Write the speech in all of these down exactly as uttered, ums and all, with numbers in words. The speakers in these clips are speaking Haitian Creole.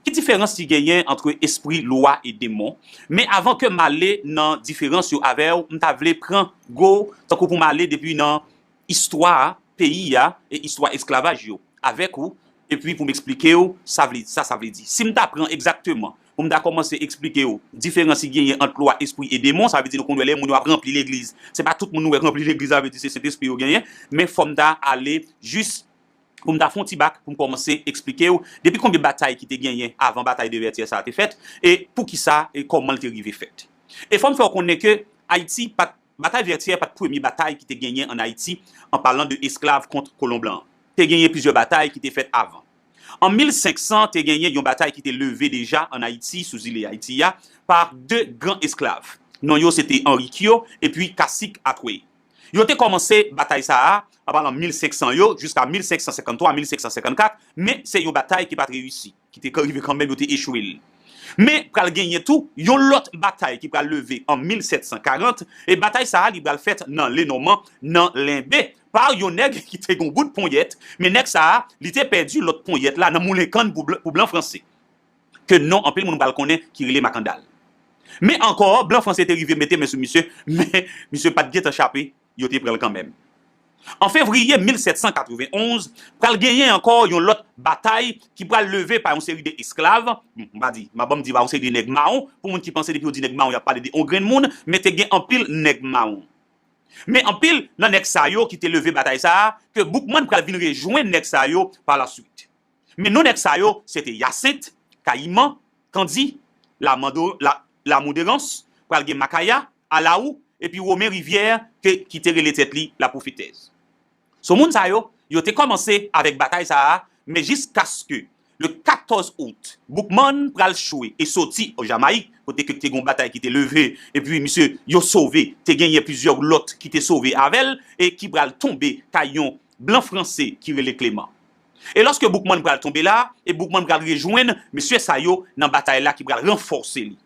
Ki diferans ki genyen ant espri, lwa e demon? Men avan ke m ale nan diferans yo avè w, m ta vle pran go, tankou pou m ale depi nan istwa peyi a e istwa esklavaj yo avèk ou, epi pou m eksplike w sa vle, sa sa vle di. Si m ta pran egzakteman, pou m ta kòmanse eksplike w diferans ki genyen ant lwa, espri e demon, sa vle di nou konn wè lè moun yo ap ranpli legliz. Se pa tout moun nou wè ranpli legliz, sa vle di se Sentespri yo genyen, men fò m ta ale jis pou m ta fè yon ti bak pou m kòmanse eksplike w depi konbyen batay ki te genyen avan batay de Vètyè sa a te fèt, e poukisa e kòman l te rive fèt. E fò m fè w konnen ke Ayiti pa t, batay Vètyè pa t premye batay ki te genyen ann Ayiti, an palan de esklav kont kolon blan. Te genyen plizyè batay ki te fèt avan. An mil senk san, te genyen yon batay ki te leve deja ann Ayiti, sou zile Ayiti a, pa de gran esklav. Non yo se te Henri Kyo epi Kasik Atwey. Yo te kòmanse batay sa a, an palan mil senk san yo, jiska mil senk san senkanntwa, mil senk san senkannkat, men se yon batay ki pa t reyisi, ki te rive kanmenm, yo te echwe l. Men pral genyen tou yon lòt batay ki pral leve an mil sèt san karant, e batay sa a li pral fèt nan Lenòman, nan Lenbe, pa yon nèg ki te gen yon bout ponyèt, men nèg sa a, li te pèdi lòt ponyèt la nan moulen kann pou blan, pou blan franse, ke non anpil moun pral konnen ki rele Makandal. Men ankò, blan franse te rive mete men sou misye, men misye pa t gentan chape, yo te pran l kanmenm. An fevriye mil sèt san katrevenn onz, pral genyen ankò yon lòt batay ki pral leve pa yon seri de esklav, m pa di, m a ban m di pa yon seri de nèg mawon, pou moun ki panse depi yo di nèg mawon, y ap pale de yon grenn moun, men te gen anpil nèg mawon. Men anpil nan nèg sa yo ki te leve batay sa a, ke Boukman pral vin rejwenn nèg sa yo pa la swit. Men non nèg sa yo, se te Yasent, Kayiman, Kandi, Lamando-, La-, Lamouderans, pral gen Makaya, Alawou, epi Women Rivyè, ke, ki te rele tèt li Lapwofitèz. So moun sa yo, yo te kòmanse avèk batay sa a, men jiskaske le katòz out, Boukman pral chwe e soti o Jamayik, kote ke te gen yon batay ki te leve, epi misye, yo sove, te genyen plizyè lòt ki te sove avè l, e ki pral tonbe kay yon blan franse ki rele Kleman. E lòske Boukman pral tonbe la, e Boukman pral rejwenn mesye sa yo nan batay la ki pral ranfòse li.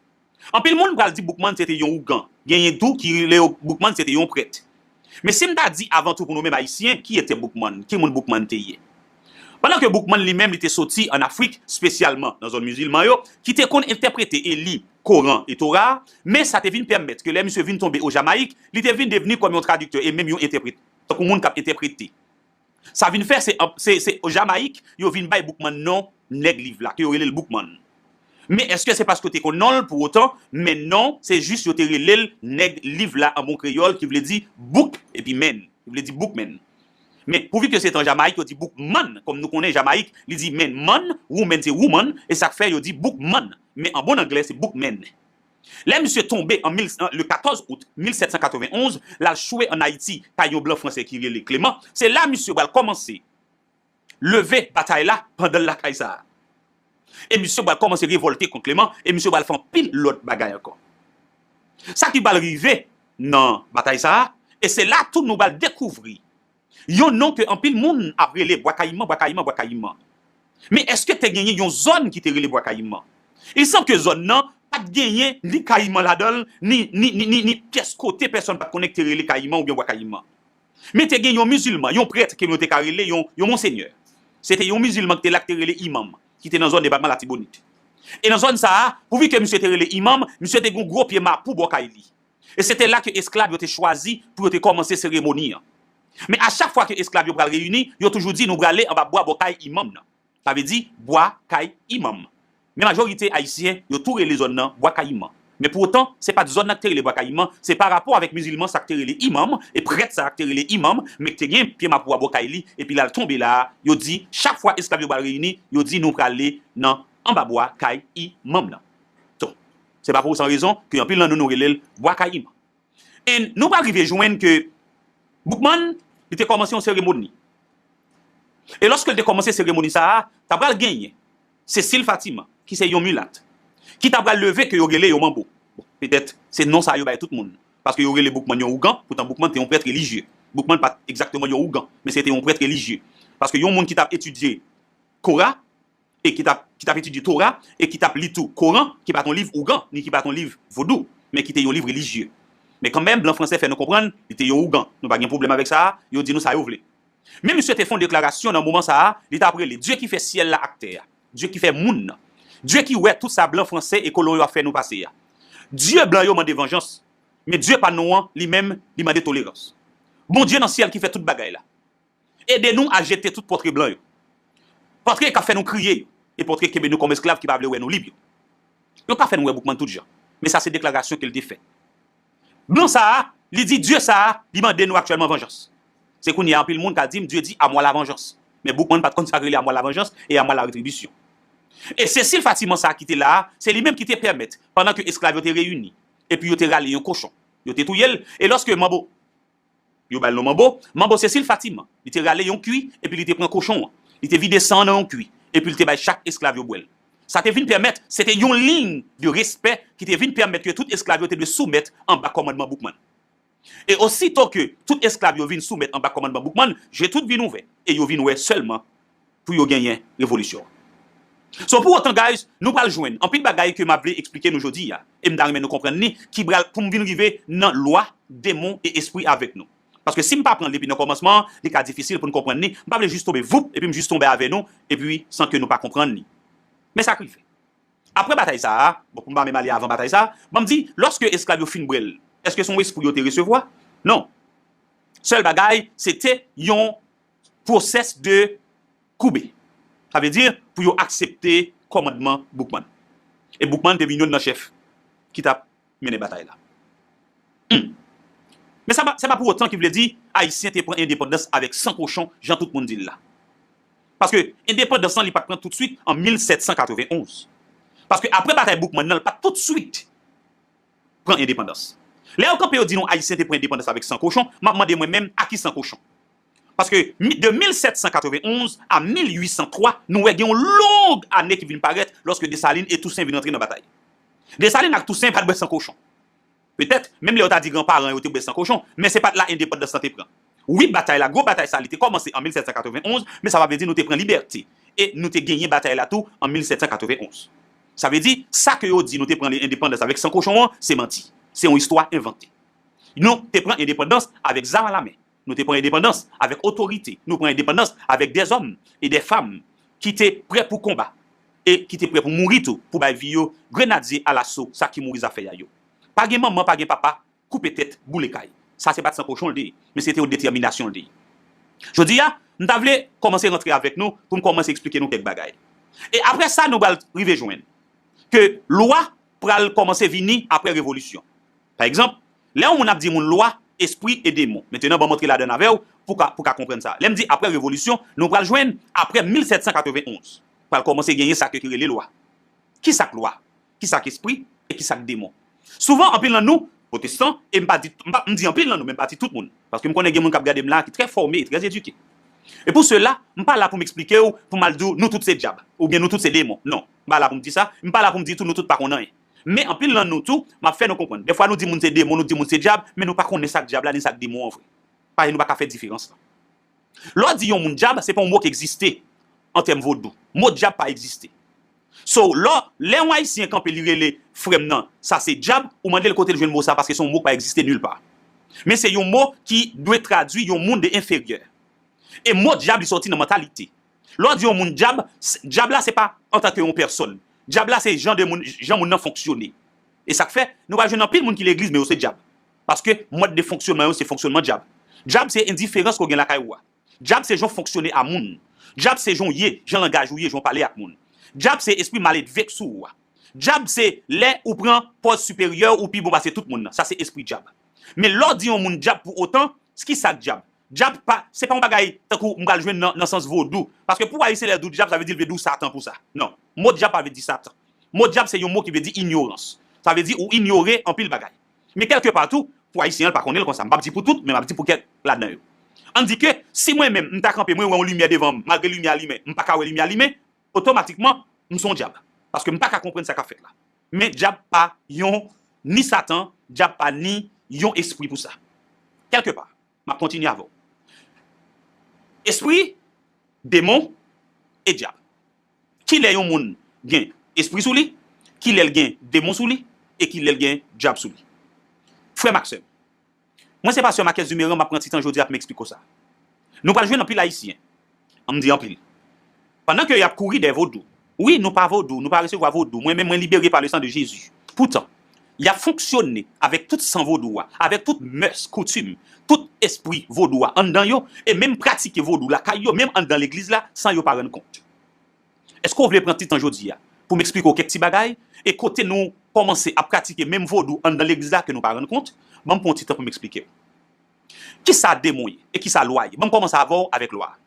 Anpil moun pral di Boukman se te yon ougan. Genyen tou ki rele Boukman se te yon prèt. Men si m ta di avan tou pou nou menm Ayisyen, ki ete Boukman? Ki moun Boukman te ye? Pandan ke Boukman li menm li te soti ann Afrik, espesyalman nan zòn mizilman yo, ki te konn entèprete e li Koran e Tora, men sa te vin pèmèt ke lè misye vin tonbe o Jamayik, li te vin devni kòm yon tradiktè e menm yon entèprete, tankou moun k ap entèprete. Sa vin fè se, se, se o Jamayik yo vin bay Boukman non nèg liv la, ke yo rele l Boukman. Men èske se paske yo te konn non l pou otan? Men non, se jis yo te rele l nèg liv la an bon kreyòl, ki vle di bouk epi men, ki vle di boukmen. Men pouvi ke se te an Jamayik, yo di Boukman, kòm nou konnen Jamayik, li di men man, woman se woman, e sa k fè yo di Boukman. Men an bon anglè, se boukmen. Lè misye tonbe an mil, le katòz out mil sèt san katrevenn onz, l al chwe ann Ayiti kay yon blan franse ki rele Kleman. Se la misye pral kòmanse leve batay la pandan l lakay sa a. E misye pral kòmanse revòlte kont Kleman, e misye pral fè anpil lòt bagay ankò. Sa ki pral rive nan batay sa a, e se la tou nou pral dekouvri yon non ke anpil moun ap rele Bwa Kayiman, Bwa Kayiman, Bwa Kayiman. Men èske te genyen yon zòn ki te rele Bwa Kayiman? Il sanble ke zòn nan pa t genyen ni Kayiman ladan l, ni, ni, ni, ni, ni pyès kote pèsonn pa t konnen ki te rele Kayiman oubyen Bwa Kayiman. Men te gen yon mizilman, yon prèt ke nou te ka rele yon, yon monsenyè. Se te yon mizilman ki te la ki te rele imanm, ki te nan zòn depatman Latibonit. E nan zòn sa a, pouvi ke misye te rele imanm, misye te gen yon gwo pye mapou bò kay li. E se te la ke esklav yo te chwazi pou yo te kòmanse seremoni an. Men a chak fwa ke esklav yo pral reyini, yo toujou di nou prale anba bwa bò kay imanm nan. Sa vle di bwa kay imanm. Men majorite Ayisyen, yo tou rele zòn nan Bwa Kayiman. Men pou otan, se pa t zòn nan ki te rele Bwa Kayiman, se pa rapò avèk mizilman sa ki te rele imanm, e prèt sa ki te rele imanm, men ki te gen pye mapou a bò kay li, epi l al tonbe la a, yo di, chak fwa esklav yo pral reyini, yo di nou prale nan anba bwa kay imanm nan. So, se pa pou osan rezon ke anpil nan nou, nou rele l Bwa Kay Imanm. And nou pral rive jwenn ke Boukman, li te kòmanse yon seremoni. E lòske l te kòmanse seremoni sa a, ta pral genyen Cécile Fatima, ki se yon milat, ki ta pral leve ke yo rele yon manbo. Bon, petèt, se non sa yo bay tout moun. Paske yo rele Boukman yon ougan, poutan Boukman te yon prèt relijye. Boukman pa t egzakteman yon ougan, men se te yon prèt relijye. Paske yon moun ki t ap etidye Kora, e ki t ap, ki t ap etidye Tora, e ki t ap li tou Koran, ki pa t yon liv ougan, ni ki pa t yon liv vodou, men ki te yon liv relijye. Men kanmenm, blan franse fè nou konprann, li te yon ougan. Nou pa gen pwoblèm avèk sa a, yo di nou sa yo vle. Men misye te fè yon deklarasyon nan moman sa a, li t ap rele Dye ki fè syèl la ak tè a, Dye ki fè moun nan, Dye ki wè tout sa blan, franse e kolon yo ap fè nou pase a. Dye blan yo mande vanjans, men Dye pa nou an, li menm, li mande tolerans. Bondye nan syèl ki fè tout bagay la, ede nou a jete tout pòtre blan yo. Pòtre k ap fè nou kriye yo, e pòtre k kenbe nou kòm esklav ki pa vle wè nou lib yo. Yo ka fè nou wè Boukman tout jan, men sa se deklarasyon ke l te fè. Blan sa a, li di Dye sa a, li mande nou aktyèlman vanjans. Se kounye a anpil moun ka di m, Dye di, à moi la vengeance. Men Boukman pa t konn sa k rele à moi la vengeance e à moi la rétribution. E Cécile Fatiman sa a ki te la a, se li menm ki te pèmèt, pandan ke esklav yo te reyini, epi yo te rale yon kochon, yo te touye l, e lòske Manbo, yo ba l non Manbo, Manbo Cécile Fatiman, li te rale yon kwi, epi li te pran kochon an, li te vide san an nan yon kwi, epi li te bay chak esklav yo bwè l. Sa te vin pèmèt, se te yon liy de respè ki te vin pèmèt ke tout esklav yo te dwe soumèt anba kòmandman Boukman. E osito ke tout esklav yo vin soumèt anba kòmandman Boukman, je tout vin ouvè, e yo vin wè sèlman pou yo genyen revolisyon. So, pou otan, guys, nou pral jwenn anpil bagay ke m ap vle eksplike nou jodi a, e m ta renmen nou konprann li, ki pral, pou m vin rive nan lwa, demon e espri avèk nou. Paske si m pa pran l depi nan kòmansman an, li ka difisil pou n konprann li. M pa vle jis tonbe voup, epi m jis tonbe avè nou, epi san ke nou pa konprann li. Men sa k rive. Apre batay sa a, bon, pou m pa menm ale avan batay sa a, ban m di, lòske esklav yo fin bwè l, èske se yon espri yo te resevwa? Non. Sèl bagay, se te yon pwosès de koube. Sa vle di, pou yo aksepte kòmandman Boukman. E Boukman te vin youn nan chèf ki t ap mennen batay la. Hmm. Men sa pa, sa pa pou otan ki vle di Ayisyen te pran endepandans avèk san kochon, jan tout moun di l la. Paske endepandans lan, li pa t pran toutswit an mil sèt san katrevenn onz. Paske apre batay Boukman nan, li pa t toutswit pran endepandans. Lè yo kanpe, yo di nou Ayisyen te pran endepandans avèk san kochon, m ap mande mwen menm, a ki san kochon? Paske mi-, de mil sèt san katrevenn onz a mil uit san twa, nou wè gen yon long ane ki vin parèt lòske Desalin e Tousen vin rantre nan batay. Desalin ak Tousen pa t bwè san kochon. Petèt, menm lè yo ta di granparan yo te bwè san kochon, men se pa t la endepandans lan te pran. Wi, batay la, gwo batay sa, li te kòmanse an mil sèt san katrevenn onz, men sa pa vle di nou te pran libète. E nou te genyen batay la tou an mil sèt san katrevenn onz. Sa vle di, sa ke yo di nou te pran endepandans avèk san kochon an, se manti. Se yon istwa envante. Nou te pran endepandans avèk zam alamen. Nou te pran endepandans avèk otorite. Nou pran endepandans avèk dèzòm e dèfanm ki te prè pou konba e ki te prè pou mouri tou, pou bay vi yo grenadye alaso sa ki mouri zafè a yo. Pa gen manman, pa gen papa, koupe tèt, boule kay. Sa se pa t san kochon l te ye, men se te yon detèminasyon l te ye. Jodi a, m ta vle kòmanse rantre avèk nou pou m kòmanse eksplike nou kèk bagay. E apre sa, nou pral rive jwenn ke lwa pral kòmanse vini apre revolisyon. Pa egzanp, lè yon moun ap di moun lwa, espri e demon. Mentenan, ban m antre ladann avè w pou ka, pou ka konprann sa. Lè m di apre revolisyon, nou pral jwenn apre mil sèt san katrevenn onz. Pral kòmanse genyen sa ke ki rele lwa. Ki sa k lwa? Ki sa k espri? E ki sa k demon? Souvan, anpil nan nou, pwotestan, e m pa di, m pa, m di anpil nan nou, men m pa di tout moun. Paske m konnen gen moun k ap gade m la ki trè fòme e trè edike. E pou sela, m pa la pou m eksplike w, pou m al di w, nou tout se dyab, oubyen nou tout se demon. Non, m pa la pou m di sa, m pa la pou m di tou, nou tout pa konn anyen. Men anpil nan nou tou, m ap fè nou konprann. Dèfwa nou di moun se demon, nou di moun se dyab, men nou pa konnen sa k dyab la, ni sa k demon an vre. Paske nou pa ka fè diferans lan. Lè w di yon moun dyab, se pa yon mo ki egziste an tèm vodou. Mo dyab pa egziste. So, lè, lè yon Ayisyen kanpe, li rele frè m nan, sa se dyab, ou mande l kote l jwenn mo sa, paske se yon mo ki pa egziste nil pa. Men se yon mo ki dwe tradui yon moun de enferyè. E mo dyab, li sòti nan mantalite. Lè w di yon moun dyab, s-, dyab la, se pa antanke yon pèsòn. Dyab la, se jan de moun, jan moun nan fonksyone. E sa k fè, nou pral jwenn anpil moun ki legliz, men yo se dyab. Paske mòd de fonksyonman yo, se fonksyonman dyab. Dyab, se endiferans ke w gen lakay ou a. Dyab, se jan w fonksyone a moun. Dyab, se jan w ye, jan langaj ou ye, jan w pale ak moun. Dyab, se espri maledve k sou ou a. Dyab, se lè ou pran pòz siperyè, ou pi bon pase tout moun nan. Sa se espri dyab. Men lè w di yon moun dyab pou otan, ki sa k dyab? Dyab pa, se pa yon bagay tankou m pral jwenn nan, nan sans vodou. Paske pou Ayisyen, lè l di w dyab, sa vle di l vle di w Satan pou sa. Non. Mo dyab pa vle di Satan. Mo dyab se yon mo ki vle di inyorans. Sa vle di ou inyore anpil bagay. Men kèlke pa tou, pou Ayisyen an, l pa konnen l konsa. M p ap di pou tout, men m ap di pou kèk ladan yo. Ann di ke si mwen menm, m ta kanpe, mwen wè yon limyè devan m, malgre limyè a limen, m pa ka wè limyè a limen, otomatikman, m se yon dyab. Paske m pa ka konprann sa k ap fèt la. Men dyab pa yon, ni Satan, dyab pa ni yon espri pou sa. Kèlke pa, m ap kontinye avè w. Espri, demon e dyab. Kilè yon moun gen espri sou li, kilè l gen demon sou li, e kilè l gen dyab sou li. Frè m ak sè m, mwen se pastè Marquez Duméran, m ap pran ti tan jodi a pou m eksplike w sa. Nou pral jwenn anpil Ayisyen, an m di anpil, pandan ke y ap kouri dèyè vodou, Wi, nou pa vodou, nou pa resevwa vodou. Mwen menm, mwen libere pa le san de Jezi. Poutan, y ap fonksyone avèk tout san vodou a, avèk tout mès, koutim, tout espri vodou a anndan yo, e menm pratike vodou lakay yo, menm anndan legliz la, san yo pa rann kont. Èske w vle pran ti tan jodi a pou m eksplike w kèk ti bagay? E kote nou kòmanse ap pratike menm vodou anndan legliz la ke nou pa rann kont? Ban m pran yon ti tan pou m eksplike w. Kisa demon ye? E kisa lwa ye? Ban m kòmanse avè w avèk lwa a.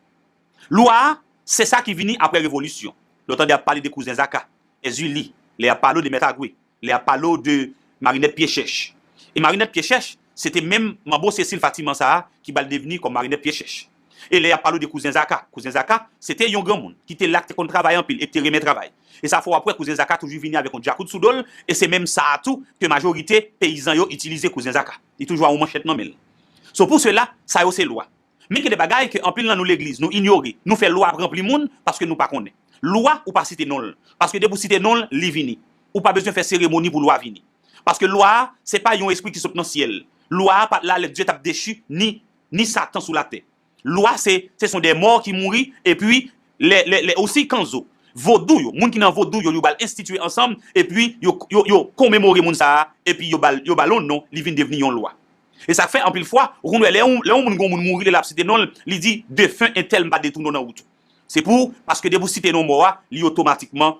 Lwa a, se sa ki vini apre revolisyon. Lè w tande y ap pale de Kouzen Zaka, Èzili, lè y ap pale w de Mèt Agwe, lè y ap pale w de Marinèt Pye Chèch. E Marinèt Pye Chèch, se te menm Manbo Sesil Fatiman sa a ki pral devni kòm Marinèt Pye Chèch. E lè y ap pale w de Kouzen Zaka, Kouzen Zaka, se te yon granmoun ki te la, ki te konn travay anpil e ki te renmen travay. E sa fè w ap wè Kouzen Zaka toujou vini avèk yon djakout sou do l, e se menm sa a tou ke majorite peyizan yo itilize Kouzen Zaka. Li toujou a yon manchèt nan men l. So, pou sela, sa yo se lwa. Men gen de bagay ke anpil nan nou legliz, nou inyore. Nou fè lwa ap ranpli moun paske nou pa konnen. Lwa, ou pa site non l. Paske depi w site non l, li vini. Ou pa bezwen fè seremoni pou lwa vini. Paske lwa a, se pa yon espri ki sot nan syèl. Lwa a pa t la lè Dye t ap dechi ni, ni Satan sou latè. Lwa se, se sont des morts ki mouri, epi lè, lè, lè osi kanzo, vodou yo, moun ki nan vodou yo, yo ba l enstitye ansanm, epi yo, yo, yo komemore moun sa a, epi yo ba l, yo ba l yon non, li vin devni yon lwa. E sa k fè anpil fwa, ou konn wè lè yon, lè yon moun, gen yon moun mouri, lè l ap site non l, li di, defen entèl, m pa detounen w nan wout ou. Se pou, paske depi w site non mò a, li otomatikman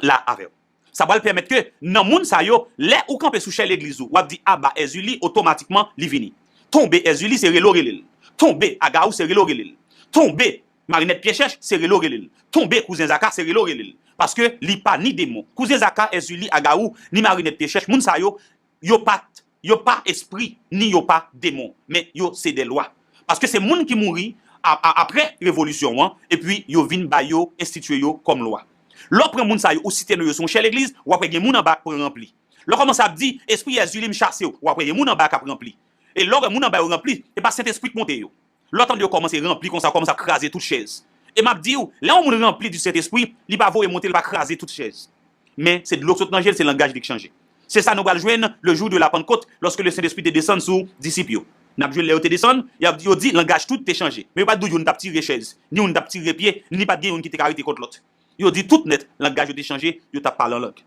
la avè w. Sa pral pèmèt ke nan moun sa yo, lè ou kanpe sou chè legliz ou, w ap di aba Èzili, otomatikman, li vini. Tonbe Èzili, se rele w rele l. Tonbe Agawou, se rele w rele l. Tonbe Marinèt Pye Chèch, se rele w rele l. Tonbe Kouzen Zaka, se rele w rele l. Paske li pa ni demon. Kouzen Zaka, Èzili, Agawou, ni Marinèt Pye Chèch, moun sa yo, yo pa t, yo pa espri, ni yo pa demon, men yo se de lwa. Paske se moun ki mouri a, a, apre revolisyon an, epi yo vin ba yo, enstitye yo kòm lwa. Lè w pran moun sa yo, ou site non yo sou yon chè legliz, w ap wè gen moun anba k pran ranpli. Lè w kòmanse ap di, espri Èzili m chase w, w ap wè gen moun anba k ap ranpli. E lè w wè moun anba yo ranpli, e pa Sentespri k monte yo. Lè w tande yo kòmanse ranpli konsa, kòmanse ap kraze tout chèz. E m ap di w, lè yon moun ranpli di Sentespri, li pa voye monte, li pa kraze tout chèz. Men, se dlo k sot nan je l, se langaj li k chanje. Se sa nou pral jwenn le jour de la Pentecôte, lòske le Sentespri te desann sou disip yo. N ap jwenn lè yo te desann, y ap, yo di langaj tout te chanje. Men yo pa t di w youn t ap tire chèz, ni youn t ap tire pye, ni pa t gen youn ki te ka rete kont lòt. Yo di tout nèt, langaj yo te chanje, yo t ap pale an lang.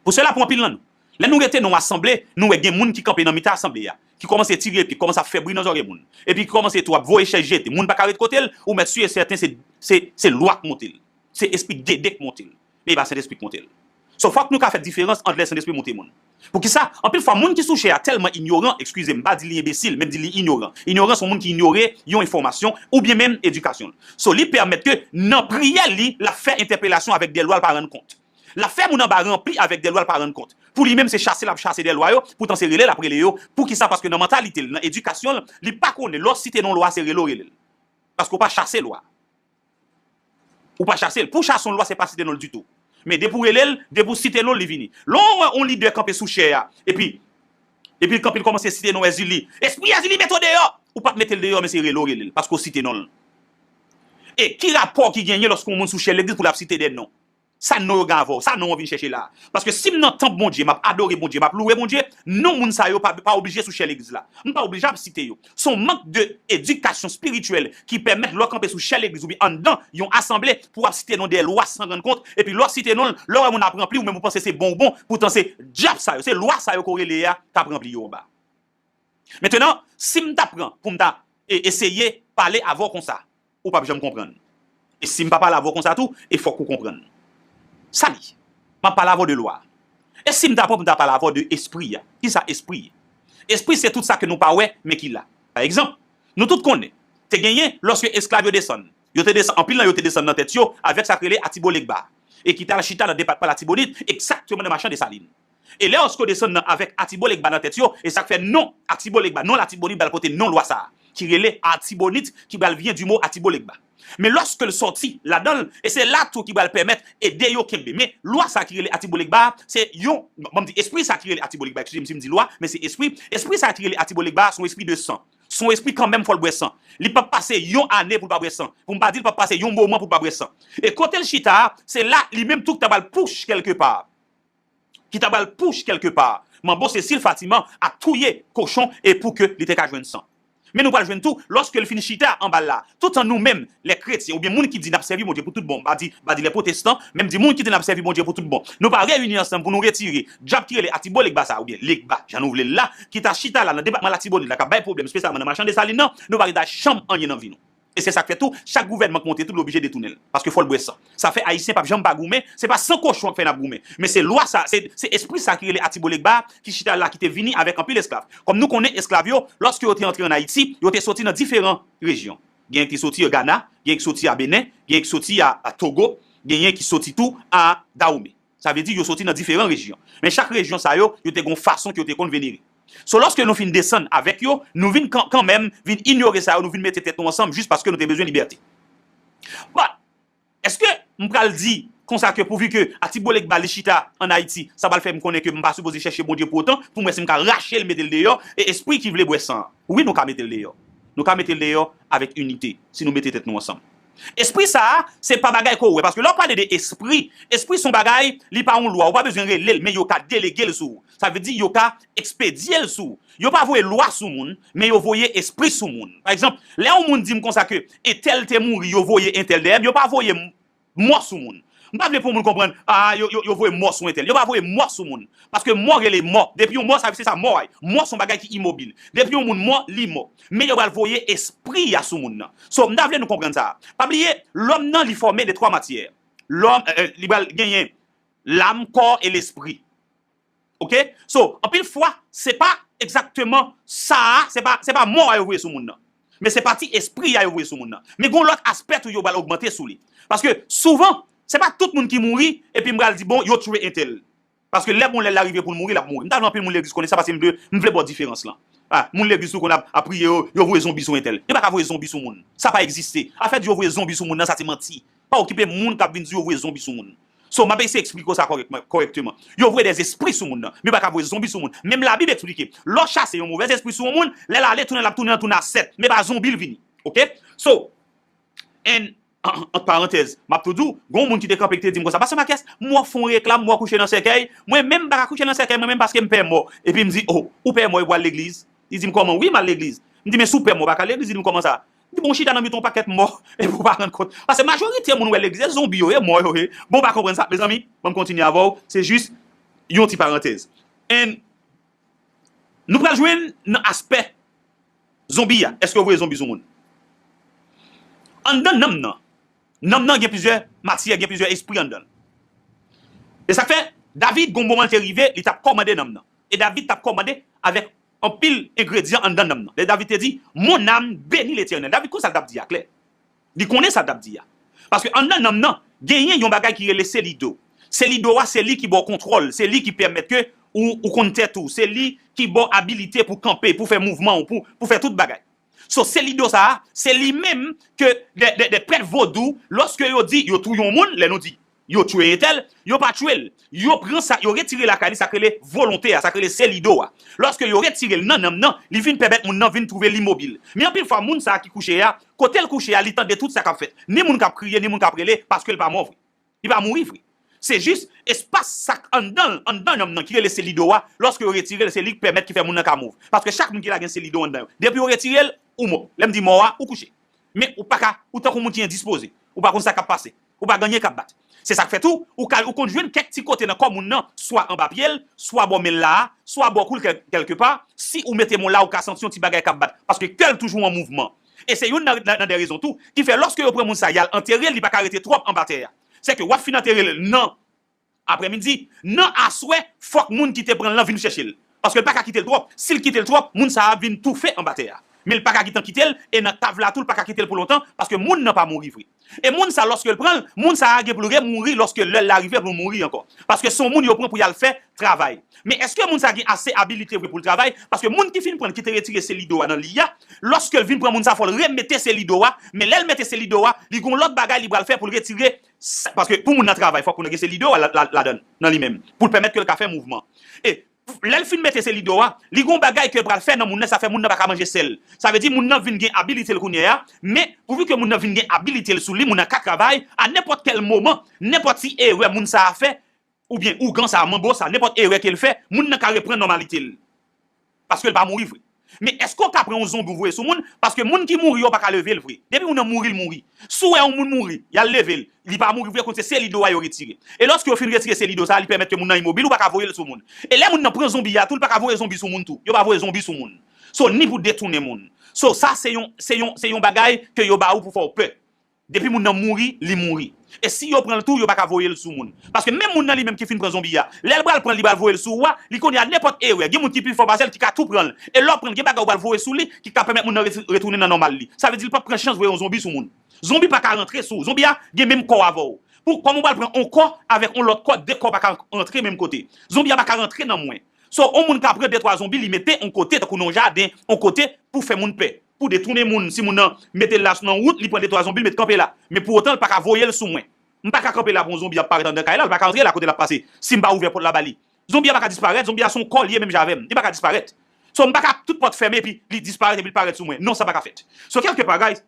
Pou sela, pou anpil nan nou, lè nou rete nan yon asanble, nou wè gen moun ki kanpe nan mitan asanble a, ki kòmanse tire pye, kòmanse ap fè bri nan zòrèy moun, epi ki kòmanse tou ap voye chèz jete, moun pa ka ret kote l, ou mèt si e sèten se, se, se lwa k monte l. Se espri Dede k monte l. Men e pa Sentespri k monte l. So, fòk nou ka fè diferans ant lè Sentespri monte moun. Poukisa? Anpil fwa, moun ki sou chè a tèlman inyoran, eskize m, m pa di li enbesil, men m di li inyoran. Inyoran se yon moun ki inyore yon enfòmasyon oubyen menm edikasyon l. So, li pèmèt ke nan priyè li, l ap fè entèpelasyon avèk de lwa l pa rann kont. L ap fè moun anba ranpli avèk de lwa l pa rann kont. Pou li menm, se chase l ap chase de lwa yo, poutan se rele l ap rele yo. Poukisa? Paske nan mantalite l, nan edikasyon l, li pa konnen lè w site non lwa se rele w rele l. Paske w pa chase lwa. Ou pa chase l. Pou w chase yon lwa, se pa site non l ditou. Men depi w rele l, depi w site non l, li vini. Lè w wè yon lidè kanpe sou chè a, epi, epi l kanpe, l kòmanse site non Èzili. Espri Èzili, mete w deyò! Ou pa t mete l deyò, men se rele w rele l, paske w site non l. E ki rapò ki genyen lòske yon moun sou chè legliz pou l ap site de non? Sa non yo gen avè w? Sa non an vin chèche la? Paske si m nan tanp Bondye, m ap adore Bondye, m ap louwe Bondye, non moun sa yo pa, pa oblije sou chè legliz la. M pa oblije ap site yo. Se yon mank de edikasyon espirityèl ki pèmèt lè w kanpe sou chè legliz oubyen anndan yon asanble pou w ap site non de lwa san rann kont, epi lè w site non l, lè w wè moun ap ranpli, ou menm ou panse se bon ou bon, poutan se dyab sa yo, se lwa sa yo ke w rele a k ap ranpli yo anba. Mentenan, si m ta pran pou m ta, e, eseye pale avè w konsa, ou p ap janm konprann. E si m pa pale avè w konsa tou, e fòk ou konprann. Sa li. M ap pale avè w de lwa. E si m ta pran pou m ta pale avè w de espri a? Kisa espri ye? Espri se tout sa ke nou pa wè, men ki la. Pa egzanp, nou tout konnen, te genyen lòske esklav yo desann. Yo te desann, anpil nan yo te desann nan tèt yo avèk sa k rele Atibolegba. E ki t al chita nan depatman Latibonit, egzakteman nan Machan Desalin. E lè lòske w desann nan avèk Atibolegba nan tèt yo, e sa k fè non Atibolegba, non Latibonit pral pote non lwa sa a, ki rele Atibonit, ki pral vyen di mo Atibolegba. Men lòske l sòti ladan l, e se la tou ki pral pèmèt ede yo kenbe. Men lwa sa a ki rele Atibolegba a, se yon, bon, m di espri sa a ki rele Atibolegba, eskize m si m di lwa, men se espri, espri sa a ki rele Atibolegba a, se yon espri de san. Se yon espri kanmenm, fò l bwè san. Li p ap pase yon ane pou l pa bwè san. Pou m pa di l p ap pase yon moman pou l pa bwè san. E kote l chita a, se la li menm tou ki ta pral pouch kèlkepa. Ki ta pral pouch kèlkepa. Manbo Sesil Fatiman ap touye kochon e pou ke li te ka jwenn san. Men nou pral jwenn tou, lòske l fin chita anba l la, toutan nou menm, lè kretyen, oubyen moun ki di n ap sèvi Bondye pou tout bon, m pa di, m pa di lè pwotestan, men m di moun ki di n ap sèvi Bondye pou tout bon, nou pa reyini ansanm pou nou retire djab ki rele Atibo Legba sa a, oubyen Legba, jan nou vle l la, ki ta chita la nan depatman Latibonit la, k ap bay pwoblèm, espesyalman nan Machan Desalin nan, nou pa rete janm anyen nan vi nou. E se sa k fè tou, chak gouvènman k monte tou, l oblije detounen l, paske fò l bwè san. Sa fè Ayisyen p ap janm pa goumen, se pa san kochon k fè n ap goumen. Men se lwa sa, se, se espri sa ki rele Atibo Legba, ki chita la, ki te vini avèk anpil esklav. Kòm nou konnen esklav yo, lòske yo te antre ann Ayiti, yo te soti nan diferan rejyon. Genyen ki soti Gana, genyen ki soti a Benen, genyen ki soti a, a Togo, genyen ki soti tou a Dawome. Sa vle di yo soti nan diferan rejyon. Men chak rejyon sa yo, yo te gon fason ke yo te konn venere. So, lòske nou fin desann avèk yo, nou vin kan, kanmenm vin inyore sa yo, nou vin mete tèt nou ansanm jis paske nou te bezwen libète. But, èske m pral di konsa ke pouvi ke Atibo Legba li chita ann Ayiti, sa pral fè m konnen ke m pa sipoze chèche Bondye pou otan, pou m wè si m ka rache l, mete l deyò, e espri ki vle bwè san an? Wi, nou ka mete l deyò. Nou ka mete l deyò avèk inite, si nou mete tèt nou ansanm. Espri sa a, se pa bagay ke w wè, paske lè w pale de espri, espri se yon bagay, li pa yon lwa, ou pa bezwen rele l, men yo ka delege l sou ou. Sa vle di, yo ka ekspedye l sou ou. Yo pa voye lwa sou moun, men yo voye espri sou moun. Pa egzanp, lè yon moun di m konsa ke entèl te mouri, yo voye entèl dèyè m, yo pa voye m-, mò sou moun. M pa vle pou moun konprann, a, yo, yo, yo voye mò sou entèl. Yo pa voye mò sou moun. Paske mò rele mò. Depi yon mò, sa, se sa mò a ye. Mò se yon bagay ki imobil. Depi yon moun mò, li mò. Men yo pral voye espri a sou moun nan. So, m ta vle nou konprann sa. Pa bliye, lòm nan, li fòme de twa matyè. Lòm, euh, euh, li pral genyen lam, kò e lespri. Oke? So, anpil fwa, se pa egzakteman sa a, se pa, se pa mò a yo voye sou moun nan. Men se pati espri a yo voye sou moun nan. Men gon lòt aspè tou yo pral ogmante sou li. Paske souvan, se pa tout moun ki mouri, epi m pral di, bon, yo tchwe entèl. Paske lè bon lè l la rive pou l mouri, l ap mouri. M ta vle anpil moun legliz konnen sa, paske m vle, m vle ba w diferans lan. A, moun legliz tou konn ap, ap priye, yo, yo voye zonbi sou entèl. Yo pa ka voye zonbi sou moun. Sa pa egziste. Afè di yo voye zonbi sou moun nan, sa se manti. Pa okipe moun k ap vin di yo voye zonbi sou moun. So, m ap eseye eksplike w sa kòrèkman, kòrèkteman. Yo voye dè espri sou moun nan, men yo pa ka voye zonbi sou moun. Menm Labib eksplike, lè w chase yon movèz espri sou yon moun, lè l ale tounen, l ap tounen, l ap tounen a sèt, men pa zonbi l vini. Oke? So, and, ant parantèz, m ap tou di w, gon moun ki te kanpe ki te di m konsa, Pastè Marques, m wè w fè yon reklam, m wè w kouche nan sèkèy, mwen menm m pa ka kouche nan sèkèy, mwen menm paske m pè mò. Epi m di, oh, ou pè mò epi w al legliz? Li di m, kòman? Wi, m al legliz. M di, men si w pè mò, w pa ka al legliz? Li di m, kòman sa? M di, bon, w chita nan mitan yon pakèt mò, epi w pa rann kont. Paske majorite moun w wè legliz, se zonbi yo ye, mò yo ye. Bon, w pa konprann sa, mezanmi, ban m kontinye avè w, se jis yon ti parantèz. And nou pral jwenn nan aspè zonbi a. Èske yo voye zonbi sou moun? Anndan nanm nan, nanm nan gen plizyè matyè, gen plizyè espri anndan l. E sa k fè, David, gon moman l te rive, li t ap kòmande nanm nan. E David t ap kòmande avèk anpil engredyan anndan nanm nan. Lè David te di, mon âme bénit l'Éternel. David konn sa l t ap di a klè. Li konnen sa l t ap di a. Paske anndan nanm nan, genyen yon bagay ki rele selido. Selido a, se li ki ba w kontwòl, se li ki pèmèt ke ou, ou konn tèt ou, se li ki ba w abilite pou kanpe, pou fè mouvman w, pou, pou fè tout bagay. So, selido sa a, se li menm ke de, de, de prèt vodou, lòske yo di yo touye yon moun, lè nou di yo tchwe entèl, yo pa tchwe l. Yo pran sa, yo retire lakay li, sa k rele volonte a, sa k rele selido a. Lòske yo retire l nan nanm nan, li vin pèmèt moun nan vin twouve li mobil. Men anpil fwa, moun sa a ki kouche a, kote l kouche a, li tande tout sa k ap fèt. Ni moun k ap kriye, ni moun k ap rele, paske l pa mò vre. Li pa mouri vre. Se jis espas sa k anndan l, anndan nanm nan ki rele selido a, lòske yo retire l, se li k pèmèt ki fè moun nan ka move. Paske chak moun ki la gen selido anndan yo. Depi yo retire l, ou mò. Lè m di mò a, ou kouche. Men ou pa ka, ou tankou moun ki endispoze. Ou pa konn sa k ap pase. Ou pa gen anyen k ap bat. Se sa k fè tou, ou ka, ou konn jwenn kèk ti kote nan kò moun nan, swa anba pye l, swa bò men l la a, swa bò kou l kèl-, kèlkepa. Si ou mete men w la, ou ka santi yon ti bagay k ap bat. Paske kè l toujou an mouvman. E se youn nan, nan, nan de rezon tou, ki fè lòske yo pran moun sa, y al antere l, li pa ka rete twòp anba tè a. Se ke w ap fin antere l nan aprèmidi, nan aswè, fòk moun ki te pran l lan vin chèche l. Paske l pa ka kite l twòp. Si l kite l twòp, moun sa a ap vin toufe anba tè a. Men l pa ka gentan kite l, e nan kav la tou, l pa ka kite l pou lontan, paske moun nan pa mouri vre. E moun sa, lòske l pran l, moun sa a gen pou l remouri lòske lè l la rive pou l mouri ankò. Paske se yon moun yo pran pou y al fè travay. Men èske moun sa gen ase abilite vre pou l travay? Paske moun ki fin pran l, ki te retire selido a nan li a, lòske l vin pran moun sa, fò l remete selido a, men lè l mete selido a, li gen yon lòt bagay li pral fè pou l retire sa, paske pou moun nan travay, fòk moun nan gen selido a la, la, ladan l, nan li menm, pou l pèmèt ke l ka fè mouvman. E lè l fin mete selido a, li gen yon bagay ke l pral fè nan moun nan, sa fè moun nan pa ka manje sèl. Sa vle di moun nan vin gen abilite l kounye a, men pouvi ke moun nan vin gen abilite l sou li, moun nan ka travay, a nenpòt kèl moman, nenpòt ti erè moun sa a fè, oubyen ougan sa a, manbo sa a, nenpòt erè ke l fè, moun nan ka reprann nòmalite l. Paske l pa mouri vre. Men èske w ka pran yon zonbi w voye sou moun? Paske moun ki mouri yo pa ka leve l vre. Depi moun nan mouri, l mouri. Si w wè yon moun mouri, y al leve l. Li pa mouri vre, konn se seli do a yo retire. E lòske yo fin retire seli do sa, li pèmèt ke moun nan imobil, ou pa ka voye l sou moun. E lè moun nan pran zonbi a tou, li pa ka voye zonbi sou moun tou. Yo pa voye zonbi sou moun. So, ni pou detounen moun. So, sa se yon, se yon, se yon bagay ke yo ba ou pou fè w pè. Depi moun nan mouri, li mouri. E si yo pran l tou, yo pa ka voye l sou moun. Paske menm moun nan li menm ki fin pran zonbi a, lè l pral pran l, li pral voye l sou ou a, li konnen a nenpòt erè. Gen moun ki pi fò pase l ki ka tou pran l. E lè w pran l, gen bagay ou pral voye sou li ki ka pèmèt moun nan ret- retounen nan nòmal li. Sa vle di l p ap pran chans voye yon zonbi sou moun. Zonbi pa ka rantre sou ou. Zonbi a gen menm kò avè w. Pou kòman w pral pran yon kò avèk yon lòt kò, de kò pa ka rantre menm kote. Zonbi a pa ka rantre nan mwen. So, yon moun ka pran de twa zonbi, li mete yon kote, tankou nan yon jaden, yon kote pou fè moun pè. Pou detounen moun, si moun nan mete l la nan wout, li pran de twa zonbi, li met kanpe la. Men pou otan, l pa ka voye l sou mwen. M pa ka kanpe la pou yon zonbi ap parèt anndan kay la, l pa ka antre la kote l ap pase. Si m pa ouvè pòt la ba li. Zonbi a pa ka disparèt, zonbi a se yon kò li ye menm jan avè m. Li pa ka disparèt. So, m pa ka tout pòt fèmen epi li disparèt epi l parèt sou mwen. Non, sa pa ka fèt. So, kèlke pa, guys,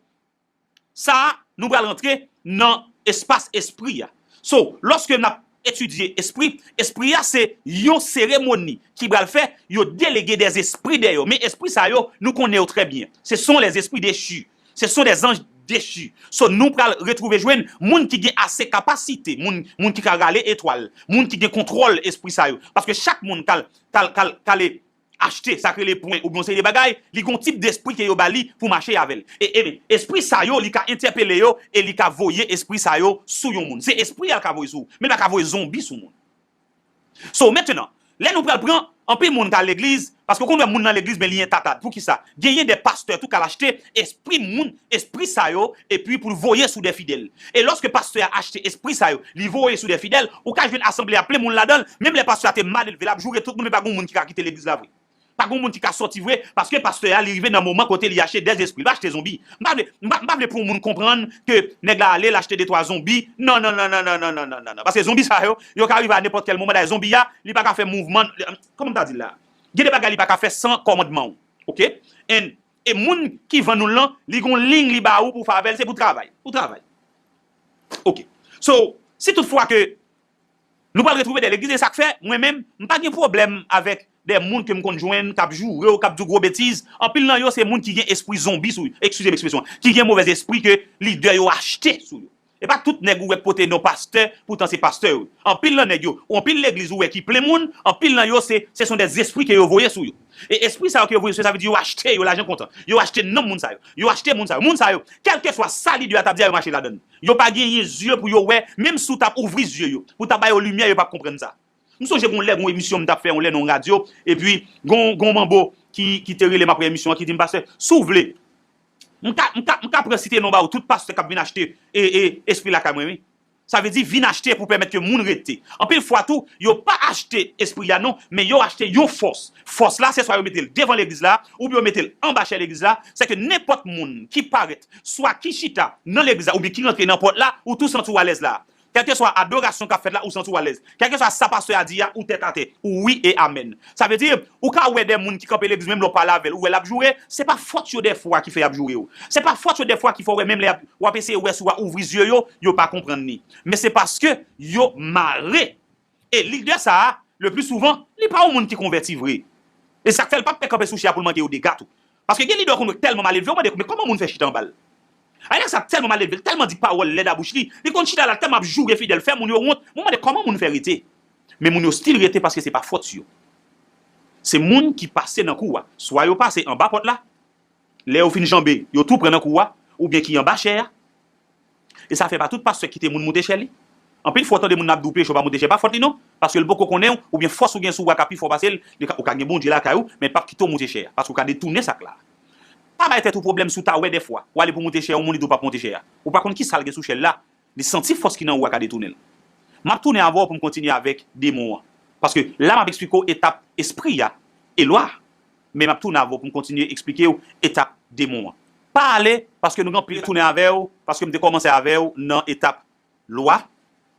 sa a, nou pral rantre nan espas espri a. So, lòske n ap etidye espri, espri a se yon seremoni ki pral fè yo delege des esprits dèyè yo. Men espri sa yo, nou konnen yo trè byen. Ce sont les esprits déchus. Ce sont des anges déchus. So, nou pral retwouve jwenn moun ki gen ase kapasite, moun, moun ki ka rale etwal, moun ki gen kontwòl espri sa yo. Paske chak moun k al, k al, k al, k al achte, sa k rele pwen, oubyen yon seri de bagay, li gen yon tip despri ke yo ba li pou mache avè l. E, e espri sa yo, li ka entèpele yo e li ka voye espri sa yo sou yon moun. Se espri a l ka voye sou ou, men l pa ka voye zonbi sou moun. So, mentnan, lè nou pral pran, anpil moun ka al legliz, paske w konn wè moun nan legliz, men li entatad. Poukisa? Genyen de pastè tou k al achte espri moun, espri sa yo, epi pou l voye sou de fidèl. E lòske pastè a achte espri sa yo, li voye sou de fidèl, ou ka jwenn asanble a plen moun ladan l, menm lè pastè a te mal elve, l ap joure tout moun, men pa gen moun ki ka kite legliz la vre. Pa gen moun ki ka sòti vre, paske pastè a, li rive nan moman kote li achte de espri. Li pa achte zonbi. M pa vle, m pa, m pa vle pou yon moun konprann ke nèg la ale, l achte de twa zonbi. Non, non, non, non, non, non, non, non, non, non. Paske zonbi sa yo, yo ka rive a nenpòt kèl moman. Dayè, zonbi a, li pa ka fè mouvman. Kòman m ta di l la? Gen de bagay li pa ka fè san kòmandman w. Oke? And, e moun ki vann ou l lan, li gon liy li ba ou pou w fè avè l, se pou travay. Pou travay. Oke. So, si tout fwa ke nou pral retwouve de legliz, e sa k fè, mwen menm, m pa gen pwoblèm avèk de moun ke m konn jwenn, k ap joure w, k ap di w gwo betiz. Anpil nan yo, se moun ki gen espri zonbi sou yo. Eskize m ekspresyon an. Ki gen movèz espri ke lidè yo achte sou yo. E pa tout nèg ou wè k pote non pastè, poutan se pastè yo. Anpil nan nèg yo, ou anpil legliz ou wè ki plen moun, anpil nan yo se, se son de espri ke yo voye sou yo. E espri sa yo ke yo voye sou yo, sa vle di yo achte yo lajan kontan. Yo achte nanm moun sa yo. Yo achte moun sa yo. Moun sa yo, kèlkeswa sa lidè a t ap di a, yo mache ladan l. Yo pa genyen zye pou yo wè, menm si w t ap ouvri zye yo, pou w t ap ba yo limyè, yo p ap konprann sa. M sonje gon lè, gon emisyon m t ap fè yon lè nan yon radyo, epi gon, gon manbo ki, ki te rele m apre emisyon an, ki di m, "Pastè, si w vle, m ka, m ka, m ka pran site non ba ou, tout pastè k ap vin achte e, e, espri lakay mwen, wi." Sa vle di, vin achte pou pèmèt ke moun rete. Anpil fwa tou, yo pa achte espri a non, men yo achte yon fòs. Fòs la, se swa yo mete l devan legliz la, oubyen yo mete l anba chè legliz la. Se ke nenpòt moun ki parèt, swa ki chita nan legliz la, oubyen ki rantre nan pòt la, ou tou santi w alèz la. Kèlkeswa adorasyon k ap fèt la, ou santi w alèz. Kèlkeswa sa pastè a di a, ou tèt atè. Ou wi e amèn. Sa vle di, ou ka wè de moun ki kanpe legliz, menm lè w pale avè l, ou wè l ap joure, se pa fòt yo dèfwa ki fè y ap joure w. Se pa fòt yo dèfwa ki fè w wè, menm lè y ap, w ap eseye wè si w a ouvri zye yo, yo pa konprann li. Men se paske yo mare. E lidè sa a, le pli souvan, li pa yon moun ki konvèti vre. E sa k fè l p ap pè kanpe sou chè a pou l mande yo dega tou. Paske gen lidè w konn wè k tèlman mal elve, w mande, "Men kòman moun fè chita anba l?" Ay, nèg sa tèlman mal elve, l tèlman di pawòl lèd a bouch li, li konn chita la, l tèlman ap joure fidèl, fè moun yo wont. Mwen mande kòman moun fè rete. Men moun yo still rete paske se pa fòt yo. Se moun ki pase nan kou a. Swa yo pase anba pòt la, lè yo fin janbe, yo tou pran nan kou a, oubyen ki anba chè a. E sa fè pa tout pastè kite moun moute chè li. Anpil fwa w tande moun nan ap di w peche w pa moute chè, pa fòt li non. Paske l poko konnen w, oubyen fòs ou gen sou ou a ka pi fò pase l, li ka, ou ka gen Bondye lakay ou, men l p ap kite w moute chè a, paske w ka detounen sa k la. Pa bay tèt ou pwoblèm si w ta wè dèfwa, w ale pou moute chè, yon moun li di w p ap moute chè a. Ou pa konn kisa l gen sou chè l la, li santi fòs ki nan ou a ka detounen l. M ap tounen avè w pou m kontinye avèk demon an. Paske la m ap eksplike w etap espri a e lwa a. Men m ap tounen avè w pou m kontinye eksplike w etap demon an. Pa ale, paske nou gen anpil tounen avè w, paske m te kòmanse avè w nan etap lwa,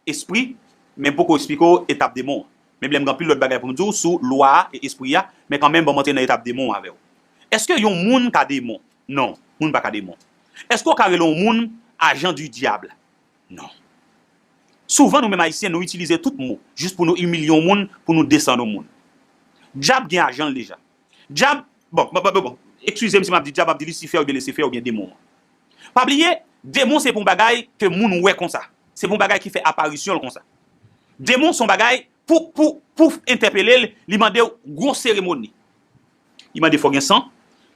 espri, men m poko eksplike w etap demon an. Men m gen anpil lòt bagay pou m di w sou lwa a e espri a, men kanmenm, ban m antre nan etap demon an avè w. Èske yon moun ka demon? Non, moun pa ka demon. Èske w ka rele yon moun ajan di dyab? Non. Souvan, nou menm Ayisyen, nou itilize tout mo jis pou nou imilye yon moun, pou nou desann yon moun. Dyab gen ajan l deja. Dyab, Bon, bon, bon, bon, bon. Eskize m si m ap di dyab, m ap di Lisifè oubyen Lisifè oubyen demon an. Pa bliye, demon se pa yon bagay ke moun wè konsa. Se pa yon bagay ki fè aparisyon l konsa. Demon se yon bagay, pou, pou, pou entèpele l, li mande w gwo seremoni. Li mande fò gen san,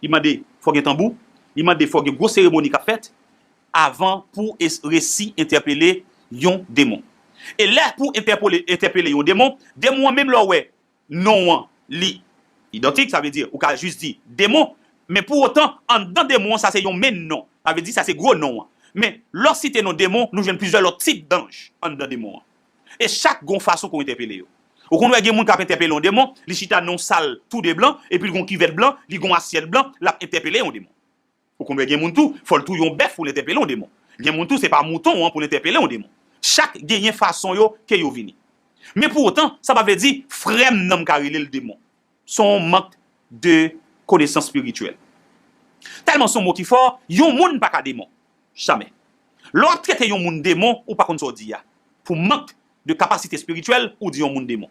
li mande fò gen tanbou, li mande fò gen gwo seremoni k ap fèt avan pou es- resi entèpele yon demon. E lè pou entèpole- entèpele yon demon, demon an menm lè w wè non an li idantik, sa vle di ou ka jis di demon, men pou otan, anndan demon an, sa se yon menm non. Sa vle di sa se gwo non an. Men lè w site non demon, nou jwenn plizyè lòt tip danj anndan demon an. E chak gon fason pou entèpele yo. Ou konn wè gen moun k ap entèpele yon demon, li chita nan yon sal tou de blan, epi l gon kivèt blan, li gon asyèt blan, l ap entèpele yon demon. Ou konn wè gen moun tou, fò l touye yon bèf pou l entèpele yon demon. Gen moun tou, se pa mouton an pou l entèpele yon demon. Chak genyen fason yo ke yo vini. Men pou otan, sa pa vle di frè m nan m ka rele l demon. Se yon mank de konesans espirityèl. Tèlman se yon mo ki fò, yon moun pa ka demon. Jamè. Lè w ap trete yon moun demon, ou pa konn sa w di a. Pou mank de kapasite espirityèl, ou di yon moun demon.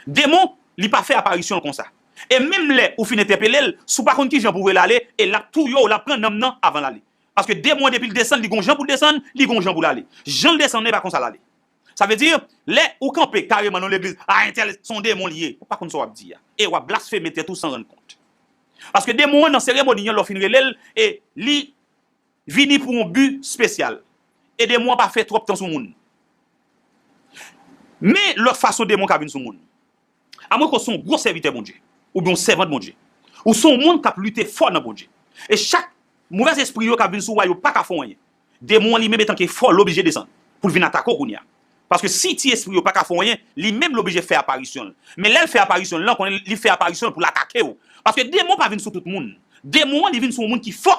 Demon, li pa fè aparisyon l konsa. E menm lè ou fin entèpele l, si w pa konn kijan pou w voye l ale, e l ap touye w, l ap pran nanm nan avan l ale. Paske demon an, depi l desann, li gon jan pou l desann, li gon jan pou l ale. Jan l desann nan, e pa konsa l ale. Sa vle di, lè ou kanpe kareman nan legliz, a entèl se yon demon li ye, ou pa konn sa w ap di a. E w ap blasfeme tèt ou san rann kont. Paske demon an nan seremoni an, lè w fin rele l, e li vini pou yon bi espesyal. E demon an pa fè twòp tan sou moun. Men lòt fason demon ka vin sou moun. Amweko se yon gwo sèvitè Bondye, oubyen yon sèvant Bondye. Ou se yon moun k ap lite fò nan Bondye. E chak movèz espri yo k ap vin sou ou a, yo pa ka fè w anyen. Demon an li menm etanke fò, l oblije desann pou l vin atake w kounye a. Paske si ti espri yo pa ka fè w anyen, li menm l oblije fè aparisyon l. Men lè l fè aparisyon l lan, konnen li fè aparisyon l pou l atake w. Paske demon pa vin sou tout moun. Demon an, li vin sou yon moun ki fò.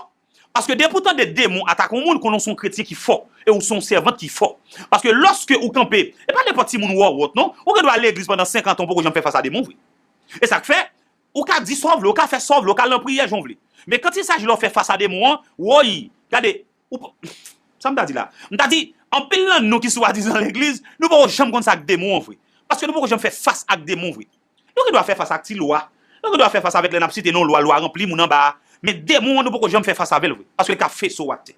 Paske depi w tande demon atake yon moun, konnen w se yon kretyen ki fò. E w se yon sèvant ki fò. Paske lòske ou kanpe, e pa nenpòt timoun ou wè w wòt non. Ou gen dwa al legliz pandan senkant an, ou poko janm fè fas a demon vre. E sa k fè, ou ka di sa w vle, ou ka fè sa w vle, ou ka al nan priyè jan w vle. Men kantisaji lè w fè fas a demon an, woy, gade, ou p- sa m ta di la? M ta di, anpil nan nou ki swadizan legliz, nou poko janm konn sa k demon an vre. Paske nou poko janm fè fas ak demon vre. Nou gen dwa fè fas ak ti lwa. Nou gen dwa fè fas avèk lè n ap site non lwa, lwa ranpli moun anba a. Men demon an, nou poko janm fè fas avè l vre. Paske l ka fese w atè.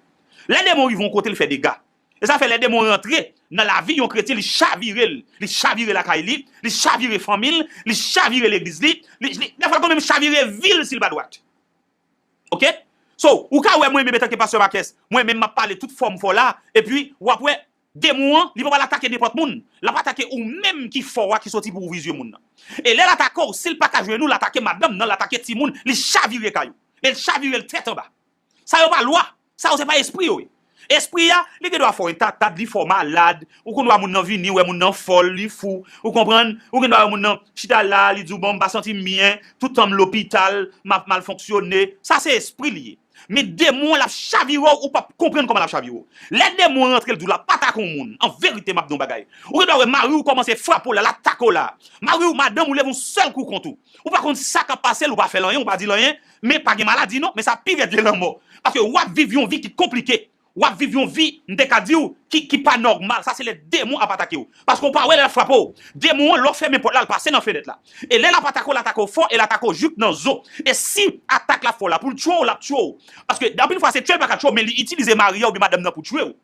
Lè demon rive yon kote, l fè dega. E sa fè lè demon rantre nan lavi yon kretyen, li chavire l. Li chavire lakay li, li chavire fanmi l, li chavire legliz li, li, li, dèfwa l konn menm chavire vi l si l pa dwat. Oke? So, ou ka wè mwen menm etanke pastè Marques, mwen menm m ap pale tout fòm fò la, epi w ap wè, demon an, li pa pral atake nenpòt moun. L ap atake ou menm ki fò a ki soti pou ou vizye moun nan. E lè l atake w, si l pa ka jwenn ou, l atake madanm nan, l atake timoun, li chavire kay ou. E l chavire l tèt anba. Sa yo pa lwa. Sa yo se pa espri yo ye. Espri a, li gen dwa fè w entatad, li fè w malad. Ou konn wè moun nan vini, wè moun nan fòl, li fou. Ou konprann? Ou gen dwa wè moun nan chita la, li di w, bon, m pa santi m byen, tout tan m lopital, m ap mal fonksyone. Sa se espri li ye. Men demon an, l ap chavire w, ou p ap konprann kòman l ap chavire w. Lè demon an rantre, l di w l ap atake yon moun. An verite, m ap di w yon bagay. Ou gen dwa wè mari w kòmanse frape w la, l atake w la. Mari w, madanm ou leve yon sèl kou kont ou. Ou pa konn sa k ap pase l, ou pa fè l anyen, ou pa di l anyen, men pa gen maladi non, men sa pi rèd ke lanmò. Paske w ap viv yon vi ki konplike. W ap viv yon vi, m te ka di w, ki, ki pa nòmal. Sa se lè demon ap atake w. Paske w pa wè lè l ap frape w. Demon an, lè w fèmen pòt la, l pase nan fenèt la. E lè l ap atake w, l atake w fò, e l atake w jouk nan zo. E si atak la fò la, pou l tchwe w, l ap tchwe w. Paske anpil fwa, se tchwe l pa ka tchwe w, men li itilize mari a oubyen madanm nan pou tchwe w.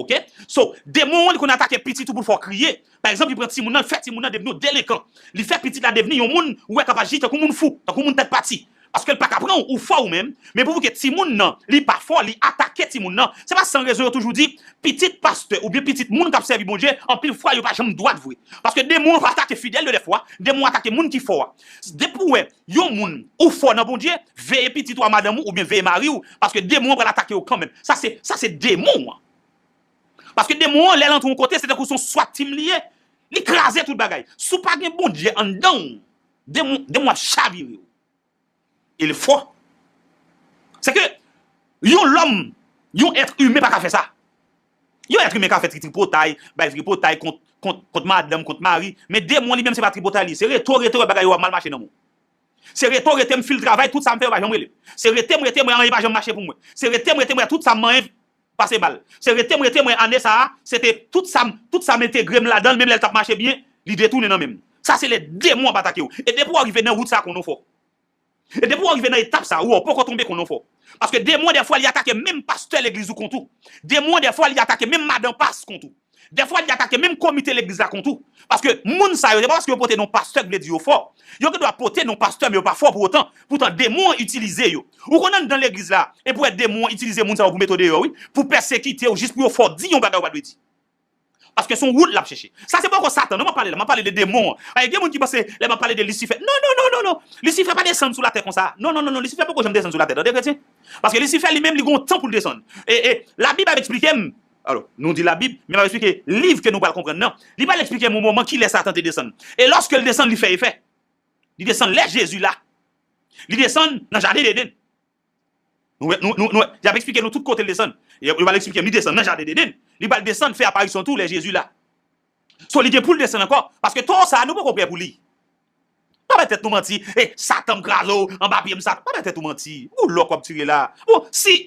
Oke? So, demon an, li konn atake pitit ou pou l fè w kriye. Pa egzanp, li pran timoun nan, li fè timoun nan devni yon delenkan. Li fè pitit la devni yon moun, ou wè k ap aji tankou moun fou, tankou moun tèt pati. Paske l pa ka pran w, ou fò ou menm, men pou ke timoun nan, li pa fò, li atake timoun nan. Se pa san rezon yo toujou di, pitit pastè oubyen pitit moun k ap sèvi Bondye, anpil fwa yo pa janm dwat vre. Paske demon an pa atake fidèl yo dèfwa, demon an atake moun ki fò a. Depi w wè yon moun, ou fò nan Bondye, veye pitit ou a madanm ou oubyen veye mari w, paske demon an pral atake yo kanmenm. Sa se, sa se demon an. Paske demon an, lè l antre yon kote, se tankou se yon swat team li ye. Li kraze tout bagay. Si w pa gen Bondye anndan w, demon, demon ap chavire w. E l fò. Se ke yon lòm, yon èt imen pa ka fè sa. Yon èt imen ka fè tri tripotay, bay tripotay kont, kont, kont madanm, kont mari. Men demon li menm se pa tripotay li. Se rete w rete w wè bagay yo ap mal mache nan men w. Se rete w rete m fil travay, tout sa m fè yo pa janm rele m. Se rete m rete m wè anyen pa janm mache pou mwen. Se rete m rete m wè tout sa m manyen pase mal. Se rete m rete m wè ane sa a, se te tout sa m, tout sa m entegre m ladan l, menm lè l t ap mache byen, li detounen nan men m. Sa se lè demon ap atake w. E depi w rive nan wout sa a, konnen w fò. E depi w rive nan etap sa, ou wè, ou poko tonbe kont non fò. Paske demon, dèfwa, li atake menm pastè legliz ou kont ou. Demon, dèfwa, li atake menm madan pas kont ou. Dèfwa, li atake menm komite legliz la kont ou. Paske moun sa yo, se pa paske yo pote non pastè ki vle di yo fò. Yo gen dwa pote non pastè, men yo pa fò pou otan. Poutan, demon an itilize yo. Ou konn anndan legliz la, e pou wè demon an itilize moun sa yo pou mete yo deyò, wi. Pou pèsekite w, jis pou yo fè w di yon bagay ou pa dwe di. Paske se yon wout l ap chèche. Sa se poko Satan, non, m ap pale la, m ap pale de demon an. Paske gen moun ki panse, lè m ap pale de Lisifè, non, non, non, non, non. Lisifè pa desann sou latè konsa. Non, non, non, non, Lisifè poko janm desann sou latè, tande kretyen. Paske Lisifè li menm, li gen yon tan pou l desann. E, e, Labib ap eksplike m, alò, nou di Labib, men m ap eksplike liv ke nou pral konprann nan. Li pral eksplike m yon moman kilè Satan te desann. E lòske l desann, li fè efè. Li desann lè Jezi la. Li desann nan jaden Edenn. Nou, nou, nou, nou, y ap eksplike nou tout kote l desann. Yo, yo pral eksplike m, li desann nan jaden Edenn. Li pral desann fè aparisyon tou lè Jezi la. So, li gen pou l desann ankò. Paske to sa, nou poko prè pou li. Pa bay tèt nou manti. E, Satan m kraze w, anba pye m Satan. Pa bay tèt ou manti. Ou lòk w ap tire la. Bon, si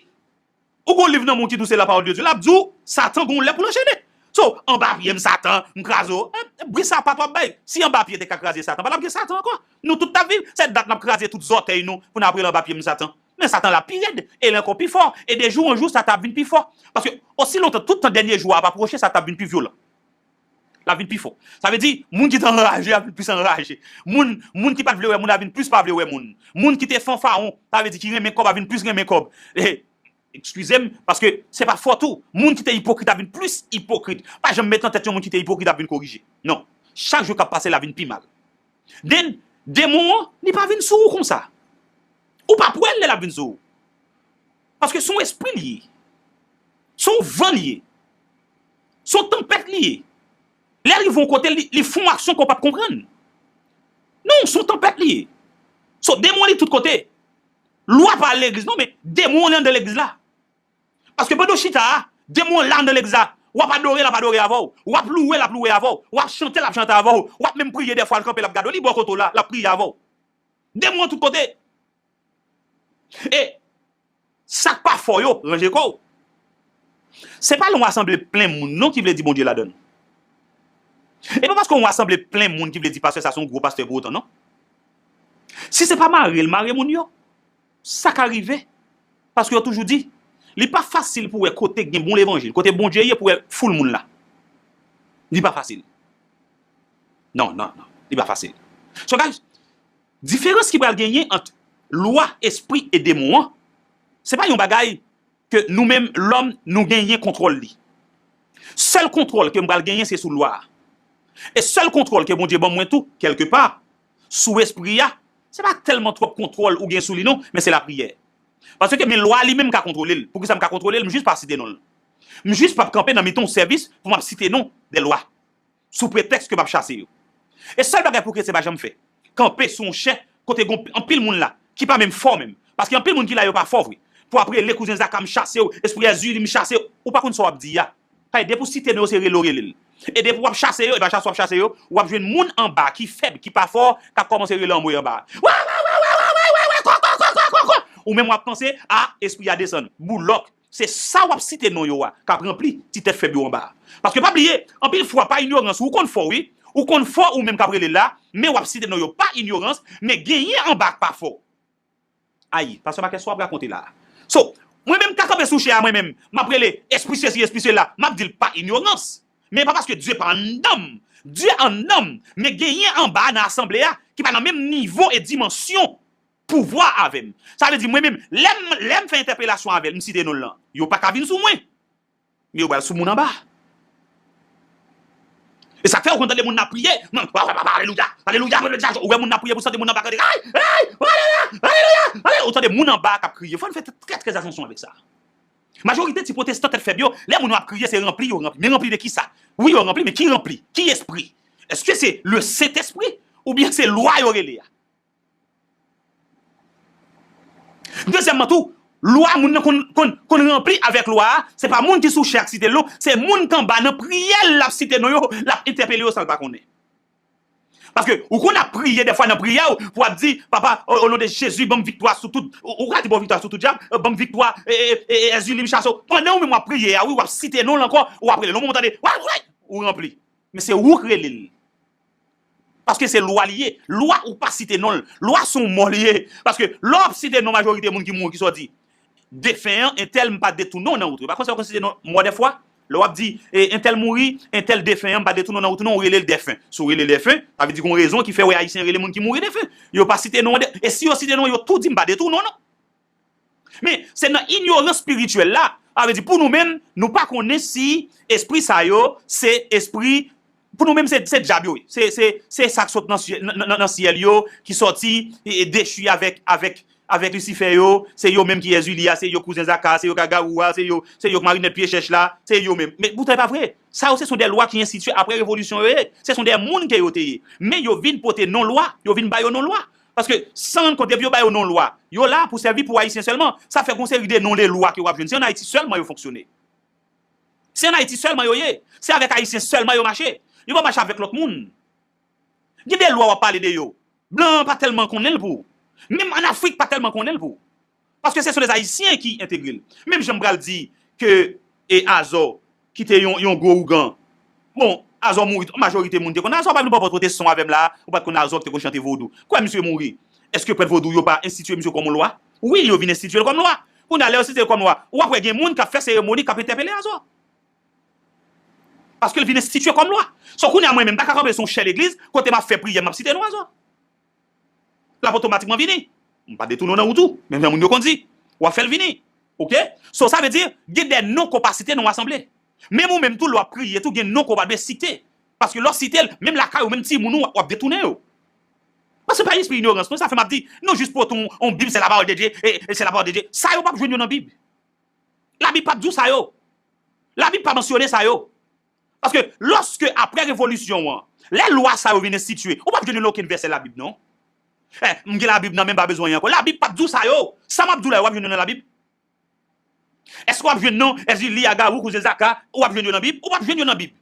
ou gon liv nan men w ki di w se la parole de Dieu, l ap di w, Satan gon lè pou l anchene. So, anba pye m Satan, m kraze w. E, bri sapat w ap bay. Si anba pye te ka kraze Satan, pa t ap gen Satan ankò. Nou tout t ap viv. Se dat n ap kraze tout zòtèy nou pou n ap rele anba pye m Satan. Men Satan la pi rèd, e l ankò pi fò. E de jou an jou, Satan ap vin pi fò. Paske osi lontan, tout tan dènye jou a ap apwoche, Satan ap vin pi vyolan. L ap vin pi fò. Sa vle di, moun ki te anraje ap vin plis anraje. Moun, moun ki pa t vle wè moun ap vin plis pa vle wè moun. Moun ki te fanfaron, sa vle di ki renmen kòb ap vin plis renmen kòb. E, eskize m, paske se pa fòt ou. Moun ki te ipokrit ap vin plis ipokrit. Pa janm met nan tèt yon moun ki te ipokrit ap vin korije. Non. Chak jou k ap pase, l ap vin pi mal. Then, demon an, li pa vin sou ou konsa. Ou p ap wè l lè l ap vin sou ou. Paske se yon espri li ye. Se yon van li ye. Se yon tanpèt li ye. Lè l rive yon kote, li, li fè yon aksyon ke w p ap konprann. Non, se yon tanpèt li ye. So, demon li tout kote. Lwa pa al legliz, non, men demon li anndan legliz la. Paske pandan w chita a, demon an la anndan legliz la. W ap adore, l ap adore avè w. W ap louwe, l ap louwe avè w. W ap chante, l ap chante avè w. W ap menm priye dèfwa, l kanpe, l ap gade w. Li bò kote w la, l ap priye avè w. Demon an tout kote. E sa k pa fò yo, ranje kò w. Se pa lè yon asanble plen moun, non, ki vle di Bondye ladan l. E pa paske yon asanble plen moun ki vle di pastè sa se yon gwo pastè pou otan, non. Si se pa mare l, mare moun yo, sa ka rive. Paske yo toujou di, li pa fasil pou wè kote gen bon levanjil, kote Bondye ye pou wè foul moun la. Li pa fasil. Non, non, non. Li pa fasil. So, guys, diferans ki pral genyen ant lwa, espri e demon an, se pa yon bagay ke nou menm, lòm, nou genyen kontwòl li. Sèl kontwòl ke m pral genyen, se sou lwa a. E sèl kontwòl ke Bondye ban mwen tou, kèlkepa, sou espri a, se pa tèlman twòp kontwòl ou gen sou li non, men se lapriyè. Paske men lwa a li menm ka kontwole l. Poukisa m ka kontwole l? M jis pa site non l. M jis p ap kanpe nan mitan yon sèvis pou m ap site non de lwa. Sou pretèks ke m ap chase yo. E sèl bagay pou kretyen pa janm fè, kanpe sou yon chè kote gen anpil moun la ki pa menm fò menm. Paske anpil moun ki la yo pa fò vre. Pou ap rele kouzen Zaka m chase w, espri Èzili m chase w, ou pa konn sa w ap di a. Paske depi w site non yo se rele w rele l. E depi w ap chase yo, e pa chase w ap chase yo, w ap jwenn moun anba ki fèb, ki pa fò, k ap kòmanse rele anmwe anba. Wè, wè, wè, wè, wè, wè, wè, wè, wè, kò, kò, kò, kò, kò, kò. Ou menm w ap panse, a, espri a desann. Boulòk. Se sa w ap site non yo a k ap ranpli ti tèt fèb yo anba a. Paske pa bliye, anpil fwa pa inyorans, ou konn fò wi, ou konn fò ou menm k ap rele la, men w ap site non yo pa inyorans, men genyen anba k pa fò. Ayi, pastè Marquez, sa w ap rakonte la a? So, mwen menm m ka kanpe sou chè a mwen menm, m ap rele espri sesi, espri sela, m ap di l pa inyorans. Men pa paske Dye pa anndan m. Dye anndan m, men genyen anba a nan asanble a ki pa nan menm nivo e dimansyon pouvwa avè m. Sa vle di mwen menm, lè m, lè m fè entèpelasyon avè l, m site non l lan, yo pa ka vin sou mwen. Men yo pral sou moun anba. E sa k fè ou konn tande moun nan ap priye, non, alelouya, alelouya, alelouya, ou wè moun nan ap priye pou sante moun nan pa tande, ay, ay, alelouya, alelouya, alelouya, ou tande moun anba k ap kriye. Fò n fè trè, trè atansyon avèk sa. Majorite ti pwotestan tèt fèb yo, lè moun yo ap kriye, se ranpli yo ranpli. Men ranpli de kisa? Wi, yo ranpli, men ki ranpli? Ki espri? Èske se le Sentespri oubyen se lwa yo rele a? Dezyèmman tou, lwa moun nan konn, konn, konn ranpli avèk lwa a, se pa moun ki sou chè a k site l non, se moun k anba nan priyè l, l ap site non yo, l ap entèpele yo san l pa konnen. Paske ou konn ap priye dèfwa nan priyè w, pou w ap di, Papa, o, o non de Jezi, ban m viktwa sou tout, ou, ou ka di ban m viktwa sou tout dyab, ban m viktwa, e, e, e, Èzili m chase w. Pandan ou menm w ap priye a, wi, w ap site non l ankò, w ap rele l, yon moman w tande, w ap, w ap, ou ranpli. Men se ou k rele l. Paske ke se lwa li ye. Lwa ou pa site non l. Lwa se yon mò li ye. Paske lè w ap site non majorite moun ki mouri, kisa w di? Defen an, entèl, m pa detounen w nan wout ou. Pa konsa w konn site non mò dèfwa? Lè w ap di, e, entèl mouri, entèl defen an, m pa detounen w nan wout ou non, ou rele l defen. Si w rele l defen, sa vle di gen yon rezon ki fè w wè Ayisyen rele moun ki mouri defen. Yo pa site non an. E si yo site non, yo tou di m pa detounen w non. Men, se nan inyorans espirityèl la, sa vle di pou nou menm, nou pa konnen si espri sa yo, se espri, pou nou menm, se, se dyab yo ye. Se, se, se sa k sot nan syè-, nan, nan, nan syèl yo, ki sòti, e, e dechi avèk, avèk, avèk Lisifè yo, se yo menm ki Èzili a, se yo kouzen Zaka, se yo Gagarou a, se yo, se yo k marinèt pye chèch la, se yo menm. Men poutan, e pa vre. Sa yo, se son de lwa ki enstitye apre revolisyon yo ye. Se son de moun ke yo te ye. Men yo vin pote non lwa, yo vin ba yo non lwa. Paske, san rann kont, depi yo ba yo non lwa, yo la pou sèvi pou Ayisyen sèlman. Sa fè gen yon seri de non de lwa ke w ap jwenn. Se ann Ayiti sèlman yo fonksyone. Se ann Ayiti sèlman yo ye. Se avèk Ayisyen sèlman yo mache. Yo pa mache avèk lòt moun. Gen de lwa w ap pale de yo. Blan an pa tèlman konnen l pou ou. Menm ann Afrik pa tèlman konnen l pou ou. Paske se son de Ayisyen ki entegre l. Menm jan m pral di ke, e, Azò, ki te yon, yon gwo ougan. Bon, Azò mouri, majorite moun te konn Azò, pa vin pòpòt pote son avè m la, ou pa t konn Azò ki te konn chante vodou. Kwè misye mouri. Èske prèt vodou yo pa enstitye misye kòm yon lwa? Wi, yo vin enstitye l kòm lwa. Kounye a, lè yo enstitye l kòm lwa, w ap wè gen moun k ap fè seremoni, k ap entèpele Azò. Paske l vin enstitye kòm lwa. So, kounye a, mwen menm, m pa ka kanpe sou yon chè legliz, kote m ap fè priyè, m ap site non Azò. L ap otomatikman vini. M pa detounen w nan wout ou, menm jan moun yo konn di. W ap fè l vini. Oke? So, sa vle di, gen de non ke w pa site nan yon asanble. Menm ou menm tou, lè w ap priye tou, gen non ke w pa dwe site. Paske lè w site l, menm lakay ou, menm timoun ou, w ap detounen yo. Paske se pa espri inyorans, non, sa fè m ap di, nou jis pote yon, yon Bib, c'est la parole de Dieu, e, e c'est la parole de Dieu. Sa yo p ap jwenn yo nan Bib. Labib p ap di w sa yo. Labib pa mansyone sa yo. Paske lòske apre revolisyon an, lè lwa sa yo vin enstitye, ou p ap jwenn yo nan okenn vèsè Labib, non. Eh, m gen Labib nan men m pa bezwen anyen ankò. Labib p ap di w sa yo. Sa m ap di w la yo, w ap jwenn yo nan Labib? Èske w ap jwenn non Èzili, Agawou, Kouzen Zaka, w ap jwenn yo nan Bib? Ou p ap jwenn yo nan Bib.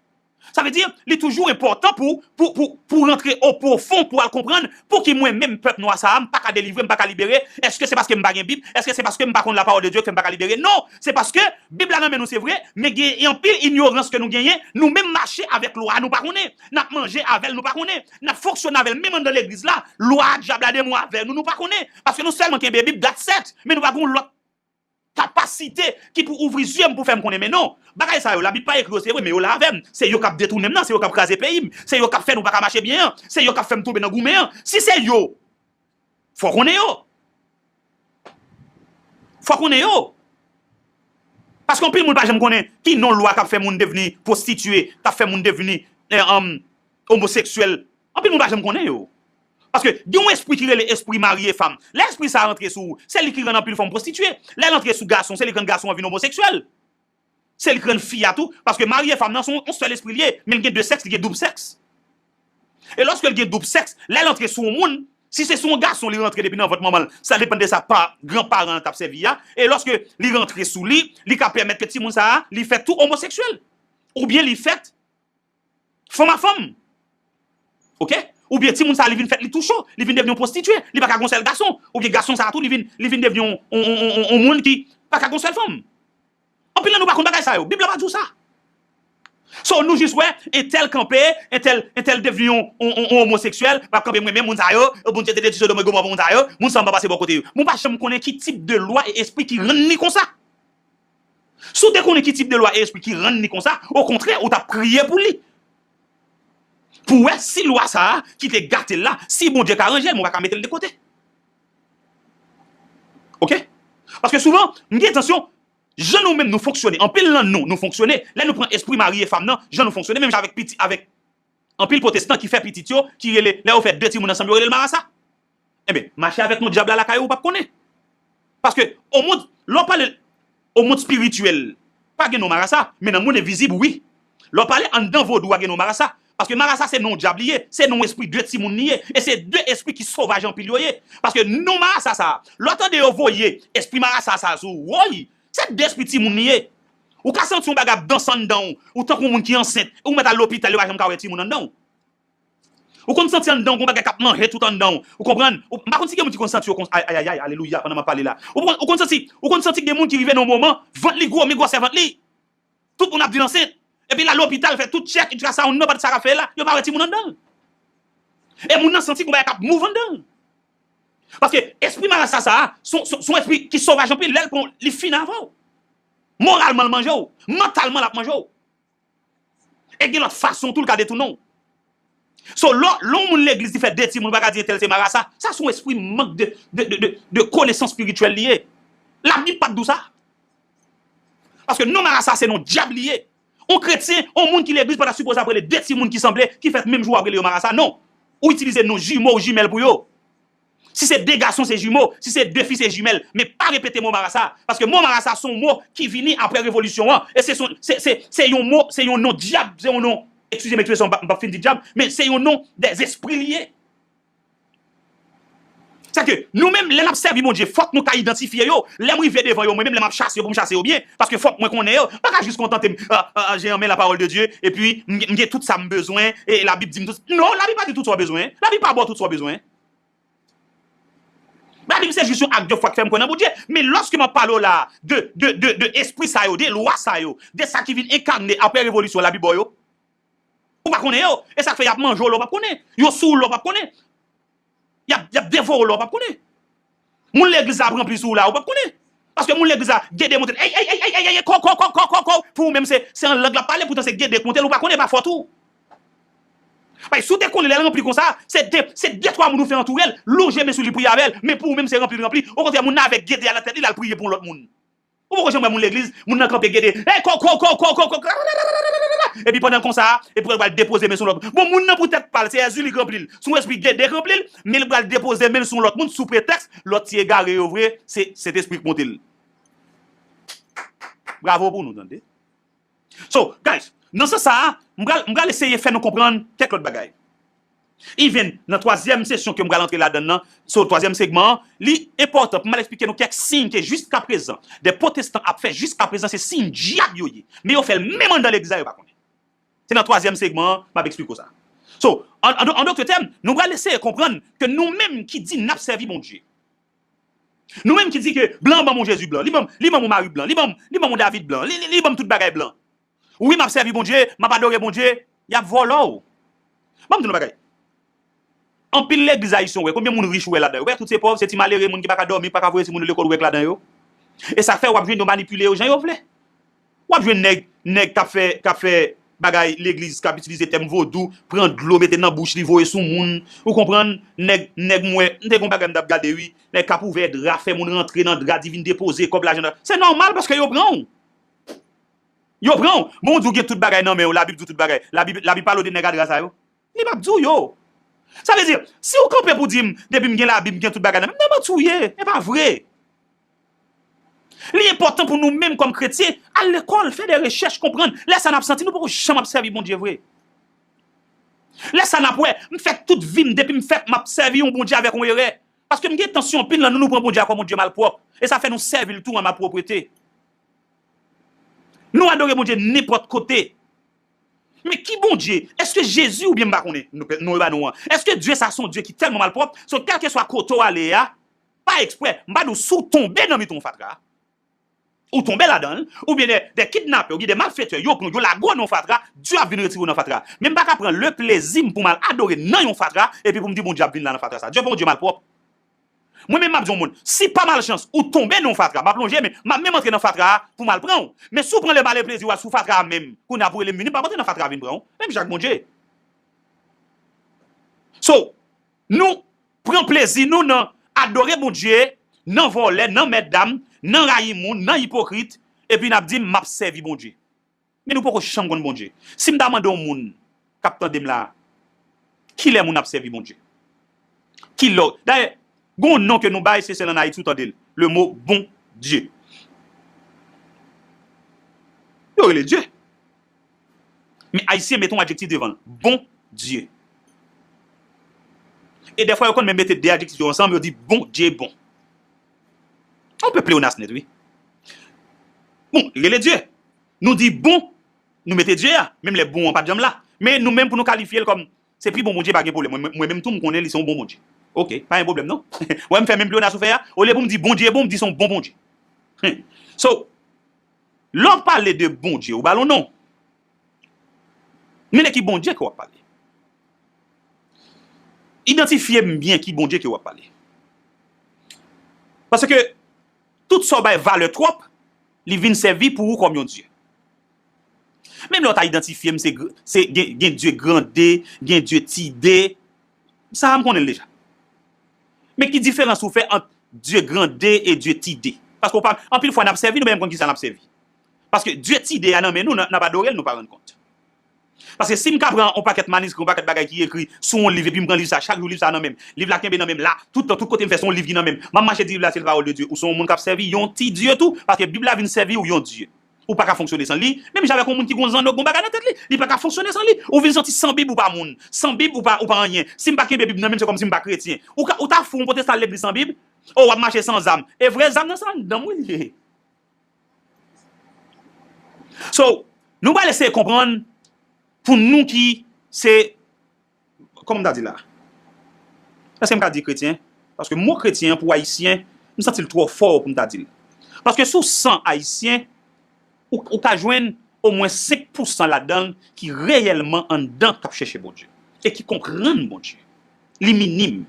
Sa vle di, li toujou enpòtan pou, pou, pou, pou rantre o pwofon, pou al konprann pouki mwen menm pèp nwa sa a, m pa ka delivre, m pa ka libere. Èske se paske m pa gen Bib? Èske se paske m pa konn la parole de Dieu ke m pa ka libere? Non, se paske Bib la nan men nou, se vre, men gen anpil inyorans ke nou genyen. Nou menm mache avèk lwa a, nou pa konnen. N ap manje avè l, nou pa konnen. N ap fonksyone avè l, menm anndan legliz la, lwa a dyab la de mwa avè nou, nou pa konnen. Paske nou sèlman kenbe Bib, that's it. Men nou pa gen yon lòt kapasite ki pou ouvri zye m pou fè m konnen. Men non, bagay sa yo, Labib pa ekri yo, se vre, men yo la avè m. Se yo k ap detounen m nan, se yo k ap kraze peyi m, se yo k ap fè nou pa ka mache byen an, se yo k ap fè m tonbe nan goumen an. Si se yo, fò w konnen yo. Fò w konnen yo. Paske anpil moun pa janm konnen ki non lwa k ap fè moun devni pwostitye, k ap fè moun devni, eh, um, omoseksyèl. Anpil moun pa janm konnen yo. Paske gen yon espri ki rele espri mari e fanm. Lè espri sa a rantre sou ou, se li ki rann anpil fanm pwostitye. Lè l antre sou gason, se li ki rann gason an vin omoseksyèl. Se li ki rann fi a tou. Paske mari e fanm nan se yon, yon sèl espri li ye, men l gen de sèks, li gen doub sèks. E lòske l gen doub sèks, lè l antre sou yon moun, si se sou yon gason li rantre depi nan vant manman l, sa depann de sa pa granparan an t ap sèvi a. E lòske li rantre sou li, li ka pèmèt ke timoun sa a, li fèt tou omoseksyèl. Oubyen li fèt fanm a fanm. Oke? Oubyen timoun sa a, li vin fèt, li tou cho, li vin devni yon pwostitye, li pa ka gon sèl gason. Oubyen gason sa a tou, li vin, li vin devni yon, yon, yon, yon, yon moun ki pa ka gon sèl fanm. Anpil nan nou pa konn bagay sa yo. Bib la pa di w sa. So, nou jis wè, entèl kanpe, entèl, entèl devni yon, yon, yon, yon omoseksyèl, l ap kanpe, mwen menm moun sa yo, Bondye te detwi Sodòm e Gomò pou moun sa yo, moun sa yo m pa pase bò kote yo. Mwen pa janm konnen ki tip de lwa e espri ki rann li konsa. Si w te konnen ki tip de lwa e espri ki rann li konsa, okontrè, ou t ap priye pou li. Pou wè si lwa sa a ki te gate l la, si Bondye ka ranje l, men w pa ka mete l de kote. Oke? Paske souvan, m gen entansyon, jan nou menm nou fonksyone, anpil nan nou, nou fonksyone, lè nou pran espri mari e fanm nan, jan nou fonksyone, menm jan avèk piti, avèk anpil pwotestan ki fè pitit yo, ki rele, lè yo fè de timoun ansanm, yo rele l marasa. Enben, mache avèk non dyab la lakay ou, ou p ap konnen. Paske, o mond, lè w pale o mond espirityèl, pa gen non marasa, men nan mond envizib, wi. Lè w pale anndan vodou a, gen non marasa. Paske marasa se non dyab li ye, se non espri de timoun li ye. E se de espri ki sovaj anpil yo ye. Paske non marasa sa a, lè w tande yo voye espri marasa sa a sou ou, woy, se de espri timoun li ye. Ou ka santi yon bagay ap danse anndan w, ou tankou yon moun ki ansent, ou mèt al lopital, yo pa janm ka wè timoun anndan w. Ou konn santi anndan w gon bagay k ap manje tout anndan w. Ou konprann? Ou, m pa konn si gen moun ki konn santi yo konsa. Ay, ay, ay, ay, alelouya, pandan m ap pale la. Ou konn, ou konn santi, ou konn santi gen moun ki rive nan yon moman, vant li gwo, men gwosè vant li. Tout moun ap di l ansent. Epi l al lopital, fè tout tchèk, ultrasound, nenpòt sa k ap fè la, yo pa wè timoun anndan l. E moun nan santi gon bagay k ap move anndan l. Paske espri marasa sa a, se yon, se yon, se yon espri ki sovaj anpil. Lè l pran w, li fini avè w. Moralman, l manje w. Mantalman, l ap manje w. E gen lòt fason tou l ka detounen w. So, lè, lè yon moun legliz li fè de timoun, ou pa ka di entèl se marasa. Sa se yon espri mank de, de, de, de, de konesans espirityèl li ye. Labib pa t di w sa. Paske non marasa se non dyab li ye. Yon kretyen, yon moun ki legliz pa ta sipoze ap rele de timoun ki sanble, ki fèt menm jou w ap rele yo marasa. Non. Ou itilize non jimo ou jimèl pou yo. Si se de gason, se jimo. Si se de fi, se jimèl. Men pa repete mo marasa. Paske mo marasa se yon mo ki vini apre revolisyon an. E se, se, se, se yon mo, se yon non dyab, se yon non, eskize m ekspresyon, m p ap, m p ap fin di dyab, men se yon non dèzespri li ye. Sèke nou menm, lè n ap sèvi Bondye, fòk nou ka idantifye yo. Lè m rive devan yo, mwen menm, lè m ap chase yo pou m chase yo byen, paske fòk mwen konnen yo. M pa ka jis kontante m, a, a, a, j'ai en main la parole de Dieu, epi m, m gen tout sa m bezwen, e Labib di m tout. Non, Labib pa di tout sa w bezwen. Labib pa ba w tout sa w bezwen. Labib se jis yon ak de fwa k fè m kwè nan Bondye. Men lòske m ap pale w la de, de, de, de espri sa yo, de lwa sa yo, de sa ki vin enkane apre revolisyon, Labib ba w yo. Ou pa konnen yo. E sa k fè y ap manje w lè w p ap konnen. Yo sou w lè w p ap konnen. Y ap, y ap devore w lè w p ap konnen. Moun legliz la ap ranpli sou w la, ou p ap konnen. Paske moun legliz la, gede monte l. Ey, ey, ey, ey, ey, ey, ko, ko, ko, ko, ko, ko. Pou ou menm, se, se an lang l ap pale, poutan se gede k monte l, ou pa konnen, pa fòt ou. Bay, si w te konnen lè l ranpli konsa, se de, se de twa moun ou fè antoure l, lonje men sou li, priye avè l, men pou ou menm se ranpli l ranpli. Okontrè, moun nan avèk gede a nan tèt li, l al priye pou yon lòt moun. Ou poko janm wè moun legliz, moun nan kanpe gede, ey, ko, ko, ko, ko, ko, ko, epi pandan l konsa, epi l pral depoze men sou lòt. Bon, moun nan poutèt pa l, se Èzili k ranpli l, se yon espri gede k ranpli l, men l pral depoze men l sou lòt moun sou pretèks lòt ti egare yo vre, se Sentespri k monte l. Bravo pou nou, tande. So, guys, nan sans sa a, m pral, m pral eseye fè nou konprann kèk lòt bagay. Even nan twazyèm sesyon ke m pral antre ladan l nan, so twazyèm segman an, li enpòtan pou m al eksplike nou kèk siy ke jiskaprezan, de pwotestan ap fè jiskaprezan, se siy dyab yo ye. Men yo fè l menm anndan legliz la, yo pa konnen. Se nan twazyèm segman an, m ap eksplike w sa. So, an, an, an dòt tèm, nou pral eseye konprann ke nou menm ki di n ap sèvi Bondye, nou menm ki di ke blan ban m yon Jezi blan, li ban m, li ban m yon Mari blan, li ban m, li ban m yon David blan, li, li, li ban m tout bagay blan. Wi, m ap sèvi Bondye, m ap adore Bondye, y ap vòlò w. Ban m di nou bagay. Anpil legliz ayisyen w wè, konbyen moun rich ou wè ladan yo? Ou wè tout se pòv, se ti malere, moun ki pa ka dòmi, pa ka voye timoun yo lekòl, ou wè k ladan yo. E sa k fè w ap jwenn yo manipile yo jan yo vle. W ap jwenn nèg, nèg k ap fè, k ap fè bagay legliz, k ap itilize tèm vodou, pran dlo, mete nan bouch li, voye sou moun. Ou konprann? Nèg, nèg m wè, m te gen yon bagay m t ap gade wi. Nèg k ap ouvè dra, fè moun rantre nan dra, di vin depoze kòb lajan nan. Se nòmal paske yo pran w. Yo pran w. Bon, w di w gen tout bagay nan men w, Labib di w tout bagay. Labib, Labib pale w de nèg a dra sa yo? Li p ap di w yo. Sa vle di, si w kanpe pou di m, depi m gen Labib, m gen tout bagay nan men m, nan manti w ye. E pa vre. Li enpòtan pou nou menm kòm kretyen, al lekòl, fè de rechèch, konprann. Lè sa n ap santi, nou poko janm ap sèvi Bondye vre. Lè sa n ap wè, m fè tout vi m, depi m fèt, m ap sèvi yon Bondye avèk yon erè. Paske m gen tansyon, anpil nan nou, nou pran Bondye a kòm yon Dye malpwòp. E sa fè nou sèvi l tou an malpwoprete. Nou adore Bondye nenpòt kote. Men ki Bondye? Èske Jezi oubyen m pa konnen? Nou, nou e ba nou an. Èske Dye sa se yon Dye ki tèlman malpwòp? So, kèlkeswa kote w ale a, pa eksprè, m pa di w si w tonbe nan mitan yon fatra, ou tonbe ladan l, oubyen de, de kidnapè, oubyen de malfetè, yo pran w, yo lage w nan yon fatra, Dye ap vin retire w nan fatra. Men m pa ka pran le plezi m pou m al adore nan yon fatra, epi pou m di Bondye ap vin la nan fatra sa. Dye pa yon Dye malpwòp. Mwen menm m ap di yon moun, si pa malchans ou tonbe nan yon fatra, m ap lonje men, m ap menm antre nan fatra a pou m al pran w. Men si w pran le male plezi w al sou fatra a menm, kounye a pou rele m vini, m p ap antre nan fatra a vin pran w. Menm jan ak Bondye. So, nou pran plezi nou nan adore Bondye, nan vòlè, nan mètdam, nan rayi moun, nan ipokrit, epi n ap di m ap sèvi Bondye. Men nou poko janm konn Bondye. Si m ta mande yon moun k ap tande m la, kilè moun ap sèvi Bondye? Kilè? Dayè, gen yon non ke nou bay, se sèl ann Ayiti ou tande l. Le mo Bondye. Yo rele Dye. Men Ayisyen mete yon adjektif devan l. Bondye. E dèfwa, yo konn menm mete de adjektif yo ansanm, yo di Bondye bon. On pe pleonas nèt, wi. Bon, li rele Dye. Nou di bon, nou mete Dye a, menm lè bon an pa t janm la. Men nou menm pou nou kalifye l kòm se pi bon Bondye, pa gen pwoblèm. Mwen, mwen menm tou, m konnen li se yon bon Bondye. Oke, pa gen pwoblèm non. Wè m fè menm pleonas ou fè a? Olye pou m di Bondye bon, m di se yon bon Bondye. Hen. So, lè w pale de Bondye, ou ba l yon non. Men de ki Bondye ke w ap pale? Idantifye m byen ki Bondye ke w ap pale. Paske tout sa w bay valè twòp, li vin sèvi pou ou kòm yon dye. Menm lè w ta idantifye m, se, se gen, gen dye gran D, gen dye ti D. Sa a m konnen l deja. Men ki diferans ou fè ant dye gran D e dye ti D? Paske w pa, anpil fwa n ap sèvi, nou menm konn ki sa n ap sèvi. Paske dye ti D a nan men nou, n a- n ap adore l, nou pa rann kont. Paske si m ka pran yon pakèt maniskri, yon pakèt bagay ki ekri sou yon liv, epi m pran liv sa, chak jou liv sa nan men m. Liv la kenbe nan men m la, tout tan, tout kote m fè, se yon liv ki nan men m. M ap mache di liv la se pawòl de Dye. Ou se yon moun k ap sèvi yon ti dye tou, paske Bib la vin sèvi w yon dye. Ou pa ka fonksyone san li. Menm jan avèk yon moun ki gon zanno, gon bagay nan tèt li, li pa ka fonksyone san li. Ou vin santi san Bib ou pa moun. San Bib ou pa, ou pa anyen. Si m pa kenbe Bib nan men m, se kòmsi m pa kretyen. Ou ka, ou ta fou, yon pwotestan al legliz san Bib? Oh, w ap mache san zam. E vre zam nan se anndan m wi li ye. So, nou pral eseye konprann pou nou ki se, kòman m ta di la? Èske m ka di kretyen? Paske mo kretyen an pou ayisyen, m santi l twò fò pou m ta di l. Paske sou san ayisyen, ou, ou ka jwenn omwen senk pousan ladan l ki reyèlman anndan k ap chèche Bondye e ki konprann Bondye. Li minim.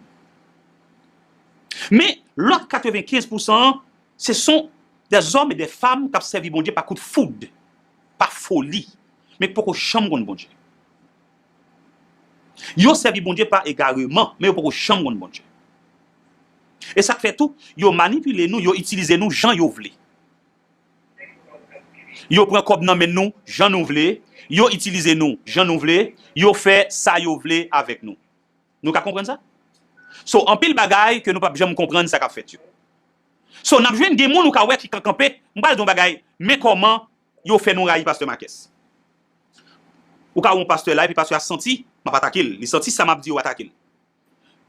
Men, lòt katrevenkenz pousan an, se son dè zòm e dè fanm k ap sèvi Bondye pa kout foud, pa foli, men k poko janm konn Bondye. Yo sèvi Bondye pa egareman, men yo poko janm konn Bondye. E sa k fè tou, yo manipile nou, yo itilize nou jan yo vle. Yo pran kòb nan men nou jan nou vle, yo itilize nou jan nou vle, yo fè sa yo vle avèk nou. Nou ka konprann sa? So, anpil bagay ke nou p ap janm konprann sa k ap fèt yo. So, n ap jwenn gen moun ou ka wè ki ka kanpe, m pral di yon bagay, men kòman yo fè nou rayi pastè Makès. Ou ka wè yon pastè la, epi pastè a santi m ap atake l, li santi sa m ap di yo atake l.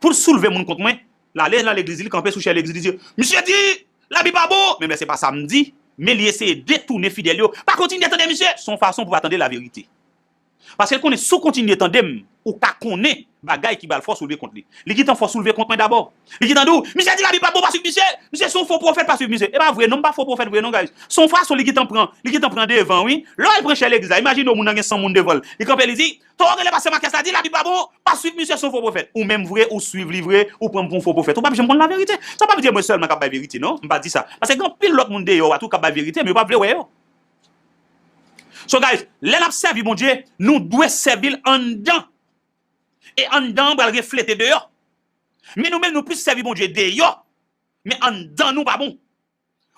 Pou l soulve moun kont mwen, l ale nan legliz, li kanpe sou chè legliz, li di, "Misye di, Labib pa bon!" Men, men se pa sa m di, men li eseye detounen fidèl yo. Pa kontinye tande misye, se yon fason pou pa tande laverite. Paske l konnen si w kontinye tande m, ou ka konnen bagay ki ba l fòs soulve kont li. Li gentan fòs soulve kont mwen dabò. Li gentan di w, "Misye di Labib pa bon, pa swiv misye. Misye se yon fo pwofèt, pa swiv misye." E pa vre non, m pa fo pwofèt vre non, guys. Se yon fason li gentan pran, li gentan pran devan, wi. Lè w al pran chè legliz la, imajine w moun nan gen san moun devan l. Li kanpe, li di, "Tò, rele pastè Makès la, di Labib pa bon, pa swiv misye, se yon fo pwofèt." Ou menm vre, ou swiv li vre, ou pran m pou yon fo pwofèt. Ou p ap janm konn laverite. Sa pa vle di mwen sèlman k ap bay verite, non. M pa di sa. Paske gen anpil lòt moun deyò a tou k ap bay verite, men yo p ap vle wè yo. So, guys, lè n ap sèvi Bondye, nou dwe sèvi l anndan. E anndan an pral reflete deyò. Men nou menm, nou plis sèvi Bondye deyò, men anndan nou pa bon.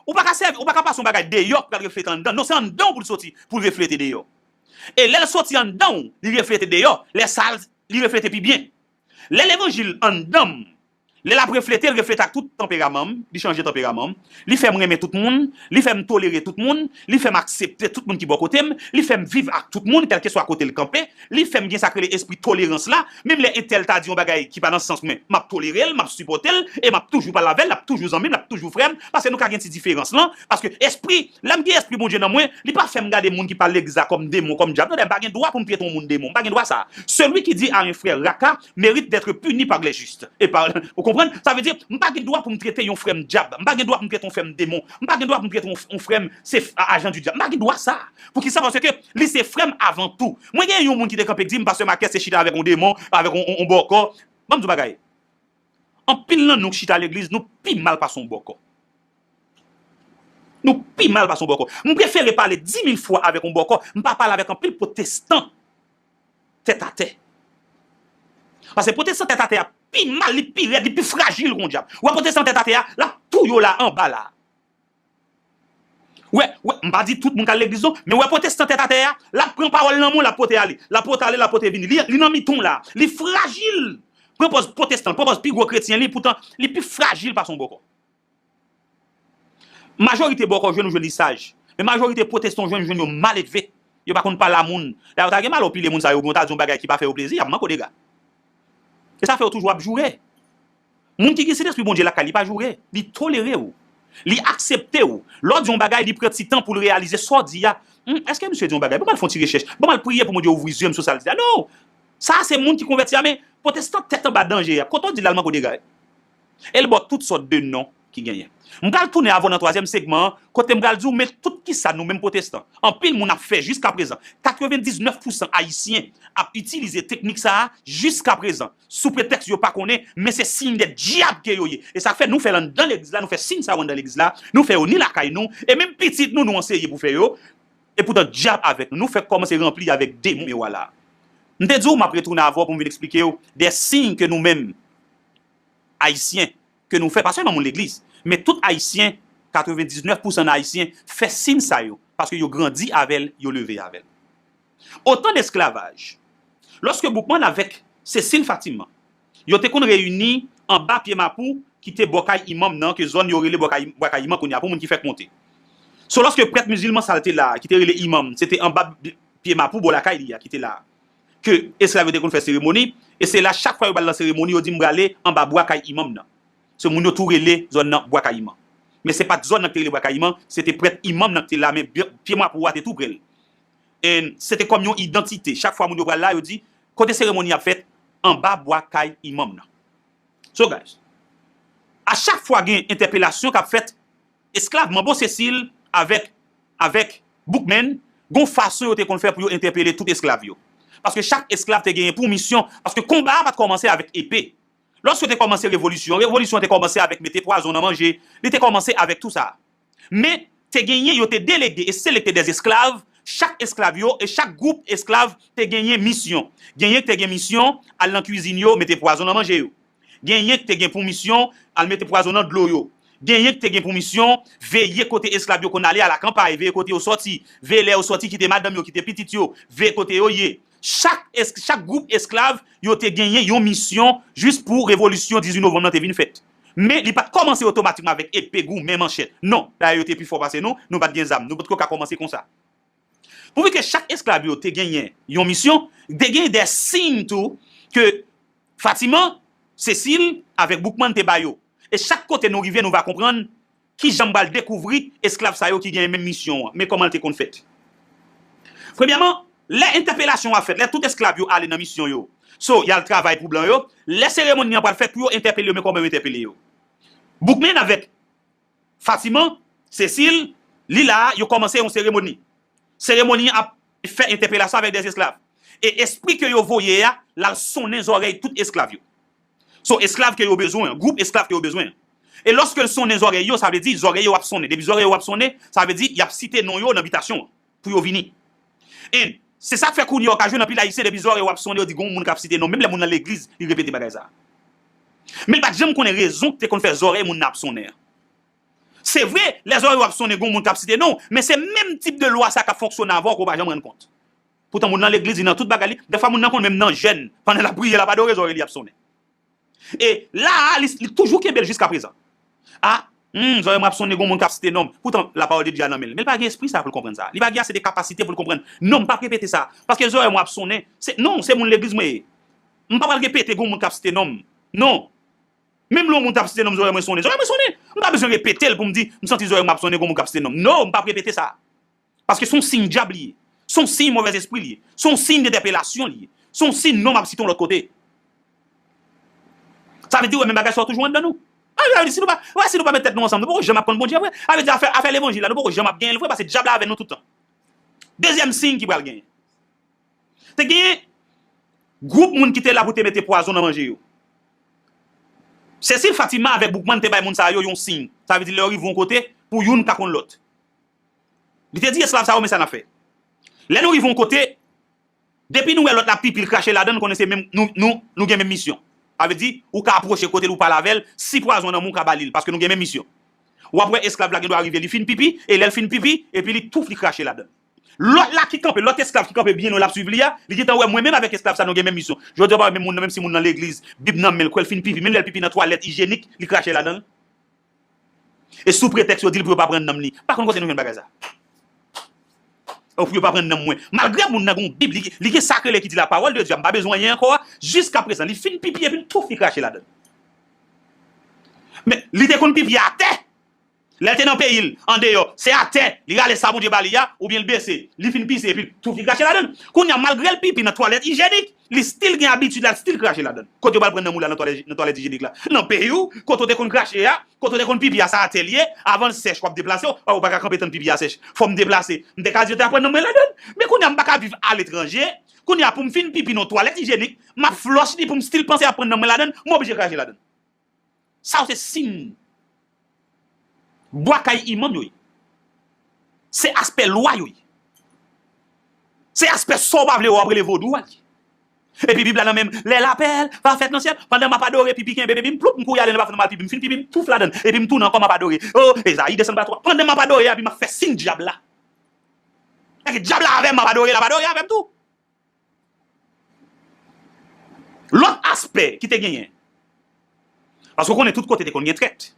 Ou pa ka sèvi, ou pa ka pase yon bagay deyò ki pral reflete anndan. Non, se anndan w pou l soti, pou l reflete deyò. E lè l soti anndan w, li reflete deyò. Lè sa a, li reflete pi byen. Lè levanjil anndan m, lè l ap reflete, l reflete ak tout tanperaman m, li chanje tanperaman m, li fè m renmen tout moun, li fè m tolere tout moun, li fè m aksepte tout moun ki bò kote m, li fè m viv ak tout moun, kèlkeswa kote l kanpe, li fè m gen sa k rele espri tolerans la, menm lè entèl ta di yon bagay ki pa nan sans mwen, m ap tolere l, m ap sipòte l, e m ap toujou pale avè l, l ap toujou zanmi m, l ap toujou frè m, paske nou ka gen ti diferans lan, paske espri, lè m gen espri Bondye nan mwen, li pa fè m gade moun ki pa al legliz la kòm demon, kòm dyab, non, m pa gen dwa pou m trete yon moun demon, m pa gen dwa sa. Celui qui dit à un frère raka mérite d'être puni par les justes. E pa, ou konprann? Sa vle di, m pa gen dwa pou m trete yon frè m dyab. M pa gen dwa pou m trete yon frè m demon. M pa gen dwa pou m trete yon, yon frè m se f- ajan di dyab. M pa gen dwa sa. Poukisa? Paske li se frè m avan tou. Mwen gen yon moun ki te kanpe k di m, "Pastè Makès te chita avèk yon demon, avèk yon, yon, yon bòkò." Ban m di w bagay. Anpil nan nou k chita legliz, nou pi mal pase yon bòkò. Nou pi mal pase yon bòkò. M prefere pale di mil fwa avèk yon bòkò, m pa pale avèk anpil pwotestan tèt atè. Paske pwotestan tèt atè a pi mal, li pi rèd, li pi frajil kon dyab. Ou wè pwotestan tèt atè a, l ap touye w la anba la. Wè, wè, m pa di tout moun k al legliz non, men wè pwotestan tèt atè a, l ap pran pawòl nan men w, l ap pote ale, l ap pote ale, l ap pote vini. Li, li nan mitan w la, li frajil. Pran pòz pwotestan, pran pòz pi gwo kretyen li, poutan li pi frajil pase yon bòkò. Majorite bòkò jwenn ou jwenn li saj, men majorite pwotestan ou jwenn, jwenn yo maledve. Yo pa konn pale a moun. Dayè, ou ta gen malè w pile moun sa yo, oubyen w ta di yon bagay ki pa fè yo plezi, y ap manke w dega. E sa fè yo toujou ap joure. Moun ki gen Sentespri Bondye lakay li pa joure, li tolere w, li aksepte w. Lè w di yon bagay, li pran ti tan pou l reyalize sa w di a. Hmm, èske misye di yon bagay? Ban m al fè yon ti rechèch. Ban m al priye pou Bondye ouvri zye m sou sa l di a. Non! Sa a se moun ki konvèti a, men pwotestan tèt anba danje a. Kote w di l al manke w dega? E l ba w tout sòt de non. ki genyen. M pral tounen avè w nan twazyèm segman an, kote m pral di w men tout kisa nou menm pwotestan, anpil moun ap fè jiska prezan. Katrevendiznèf pousan Ayisyen ap itilize teknik sa a jiska prezan, sou pretèks yo pa konnen, men se siy de dyab ke yo ye. E sa k fè nou fè l anndan legliz la, nou fè siy sa yo anndan legliz la, nou fè yo ni lakay nou, e menm pitit nou, nou anseye pou fè yo. E poutan dyab avèk nou, nou fèk kòmanse ranpli avèk demon yo a la. M te di w, m ap retounen avè w pou m vin eksplike w de siy ke nou menm, Ayisyen, ke nou fè, pa sèlman moun legliz, men tout Ayisyen, katrevendiznèf pousan nan Ayisyen, fè siy sa yo, paske yo grandi avè l, yo leve avè l. Otan desklavaj. Lòske Boukman avèk Cécile Fatiman, yo te konn reyini anba pye mapou ki te bò kay imanm nan, ke zòn yo rele bò kay, bwa kay imanm kounye a, pou moun ki fèk monte. So, lòske prèt mizilman sa l te la, ki te rele imanm, se te anba pye mapou bò lakay li a, ki te la, ke esklav yo te konn fè seremoni, e se la chak fwa yo pral nan seremoni, yo di m prale anba bwa kay imanm nan. Se moun yo tou rele zòn nan bwa kay imanm. Men se pa t zòn nan ki te rele bwa kay imanm, se te prèt imanm nan ki te la, men pye mapou a te tou pre l. And se te kòm yon idantite. Chak fwa moun yo pral la, yo di, kote seremoni ap fèt? Anba bwa kay imanm nan. So, guys, a chak fwa gen entèpelasyon k ap fèt, esklav Manbo Cécile avèk, avèk Boukman, gon fason yo te konn fè pou yo entèpele tout esklav yo. Paske chak esklav te genyen pou misyon, paske konba a pa t kòmanse avèk epe. Lòske yo te kòmanse revolisyon, revolisyon te kòmanse avèk mete pwazon nan manje, li te kòmanse avèk tou sa. Men, te genyen, yo te delege e selekte dè esklav, chak esklav yo e chak gwoup esklav te genyen misyon. Genyen ki te gen misyon al nan kwizin yo, mete pwazon nan manje yo. Genyen ki te gen pou misyon al mete pwazon nan dlo yo. Genyen ki te gen pou misyon veye kote esklav yo konn ale alakanpay, veye kote yo sòti, veye lè yo sòti, kite madanm yo, kite pitit yo, veye kote yo ye. Chak, chak gwoup esklav, yo te genyen yon misyon jis pou revolisyon dizuit novanm nan te vin fèt. Men li pa t kòmanse otomatikman avèk epe, goumen, manchèt. Non, dayè yo te pi fò pase nou, nou pa t gen zam, nou potko ka kòmanse konsa. Pouvi ke chak esklav yo te genyen yon misyon, te genyen de siy tou ke Fatiman, Cécile avèk Boukman te ba yo. E chak kote nou rive, nou va konprann kijan m pral dekouvri esklav sa yo ki genyen menm misyon an, men kòman l te konn fèt. Premyèman, lè entèpelasyon an ap fèt, lè tout esklav yo ale nan misyon yo, so, y al travay pou blan yo, lè seremoni an pral fèt pou yo entèpele yo, men kòman yo entèpele yo? Boukman avèk Fatiman, Cécile, li la a, yo kòmanse yon seremoni. Seremoni an ap fè entèpelasyon avèk de esklav. E espri ke yo voye a, l al sonnen zòrèy tout esklav yo. So, esklav ke yo bezwen an, gwoup esklav ke yo bezwen an. E lòske l sonnen zòrèy yo, sa vle di zòrèy yo ap sonnen. Depi zòrèy yo ap sonnen, sa vle di y ap site non yo nan bitasyon an pou yo vini. And se sa k fè kounye a w ka jwenn anpil Ayisyen, depi zòrèy yo ap sonnen, yo di gon moun k ap site non. Menm lè moun nan legliz, li repete bagay sa a. Men l pa t janm konnen rezon ki te konn fè zòrèy moun nan ap sonnen an. Se vre, lè zòrèy w ap sonnen, gon moun k ap site non w, men se menm tip de lwa sa k ap fonksyone avè w ke w pa janm rann kont. Poutan moun nan legliz, li nan tout bagay li. Dèfwa moun nan konn menm nan jèn, pandan l ap priye, l ap adore, zòrèy li ap sonnen. E la a, li, li toujou kenbe l jiska prezan. A, hmm, zòrèy mwen ap sonnen, gon moun k ap site non m. Poutan, lapawòl de Dye a nan men l. Men l pa gen espri sa pou l konprann sa. Li pa gen ase de kapasite pou l konprann. Non, m p ap repete sa. Paske zòrèy mwen ap sonnen. Se, non, se moun legliz mwen ye. M pa pral repete gon moun k ap site non m. Non. Menm lè yon moun t ap site non m, zòrèy mwen sonnen. Zòrèy mwen sonnen. M pa bezwen repete l pou m di, m santi zòrèy mwen ap sonnen, gon moun k ap site non m. Non, m p ap repete sa. Paske se yon siy dyab li ye. Se yon siy movèzespri li ye. Se yon siy entèpelasyon li ye. Se yon siy non m ap site yon lòt kote. Sa vle di, wè, men bagay sa yo toujou anndan nou. A, sa vle di, si nou pa, wè, si nou pa met tèt nou ansanm, nou poko janm ap konn Bondye vre. Sa vle di, afè, afè levanjil la, nou poko janm ap genyen l vre, paske dyab la avè nou tout tan. Dezyèm siy ki pral genyen. Te genyen gwoup moun ki te la pou te mete pwazon nan manje yo. Cécile Fatima avèk Boukman te bay moun sa yo yon siy. Sa vle di, lè yo rive yon kote, pou youn ka konn lòt. Li te di esklav sa yo, men sa n ap fè. Lè nou rive yon kote, depi nou wè lòt la pipi, l krache ladan l, konnen se menm nou, nou, nou gen menm misyon. Sa vle di, ou ka apwoche kote l, ou pale avè l, si pwazon nan men w, ou ka ba li l, paske nou gen menm misyon. W ap wè esklav la gen dwa rive, li fin pipi, e lè l fin pipi, epi li touf, li krache ladan l. Lòt la ki kanpe, lòt esklav ki kanpe byen lwen, l ap swiv li a, li gentan wè mwen menm avèk esklav sa, nou gen menm misyon. Jodi a, w pa wè menm moun nan, menm si moun nan legliz, Bib nan men l, kwè l fin pipi, menm lè l pipi nan twalèt ijenik, li krache ladan l. E sou pretèks yo di l pou yo pa pran nanm li. M pa konn kote nou jwenn bagay sa. Ou pou yo pa pran nanm mwen. Malgre moun nan gen yon Bib, li, li gen sa k rele ki di la parole de Dieu, m pa bezwen anyen ankò a, jiska prezan, li fin pipi epi l touf, li krache ladan l. Men, li te konn pipi atè. Lè l te nan peyi l, andeyò, se atè li rale sa Bondye ba li a, oubyen l bese, li fin pise, epi l tou fin krache ladan l. Kounye a, malgre l pipi nan twalèt ijenik, li still gen abitid la, l still krache ladan l. Kote yo pral pran nan moul la nan twalèt, nan twalèt ijenik la? Nan peyi w, kote w te konn krache a, kote w te konn pipi a, sa atè l ye, avan l sèch, w ap deplase w, ou pa ka kanpe tann pipi a sèch. Fò m deplase. M te ka di yo te aprann nan mwen ladan l. Men kounye a, m pa ka viv aletranje. Kounye a, pou m fin pipi nan twalèt ijenik, m ap flòch li pou m still panse aprann nan mwen ladan l, m oblije krache ladan l. Sa yo se siy bwa kay imam yo ye. Se aspè lwa yo ye. Se aspè sa w pa vle wè w ap rele vodou a li. Epi Bib la nan men m, les lapels va fèt nan syèl, pandan m ap adore, pipi kenbe, epi m ploup, m kouri ale nan bafon, m al pipi, m fin pipi, m touf ladan l, epi m tounen ankò, m ap adore. O, Ezayi, desann ba twa. Pandan m ap adore, epi m ap fè siy dyab la. Paske dyab la avè m, m ap adore, l ap adore avè m tou. Lòt aspè ki te genyen, paske w konnen tout kote te konn gen trèt.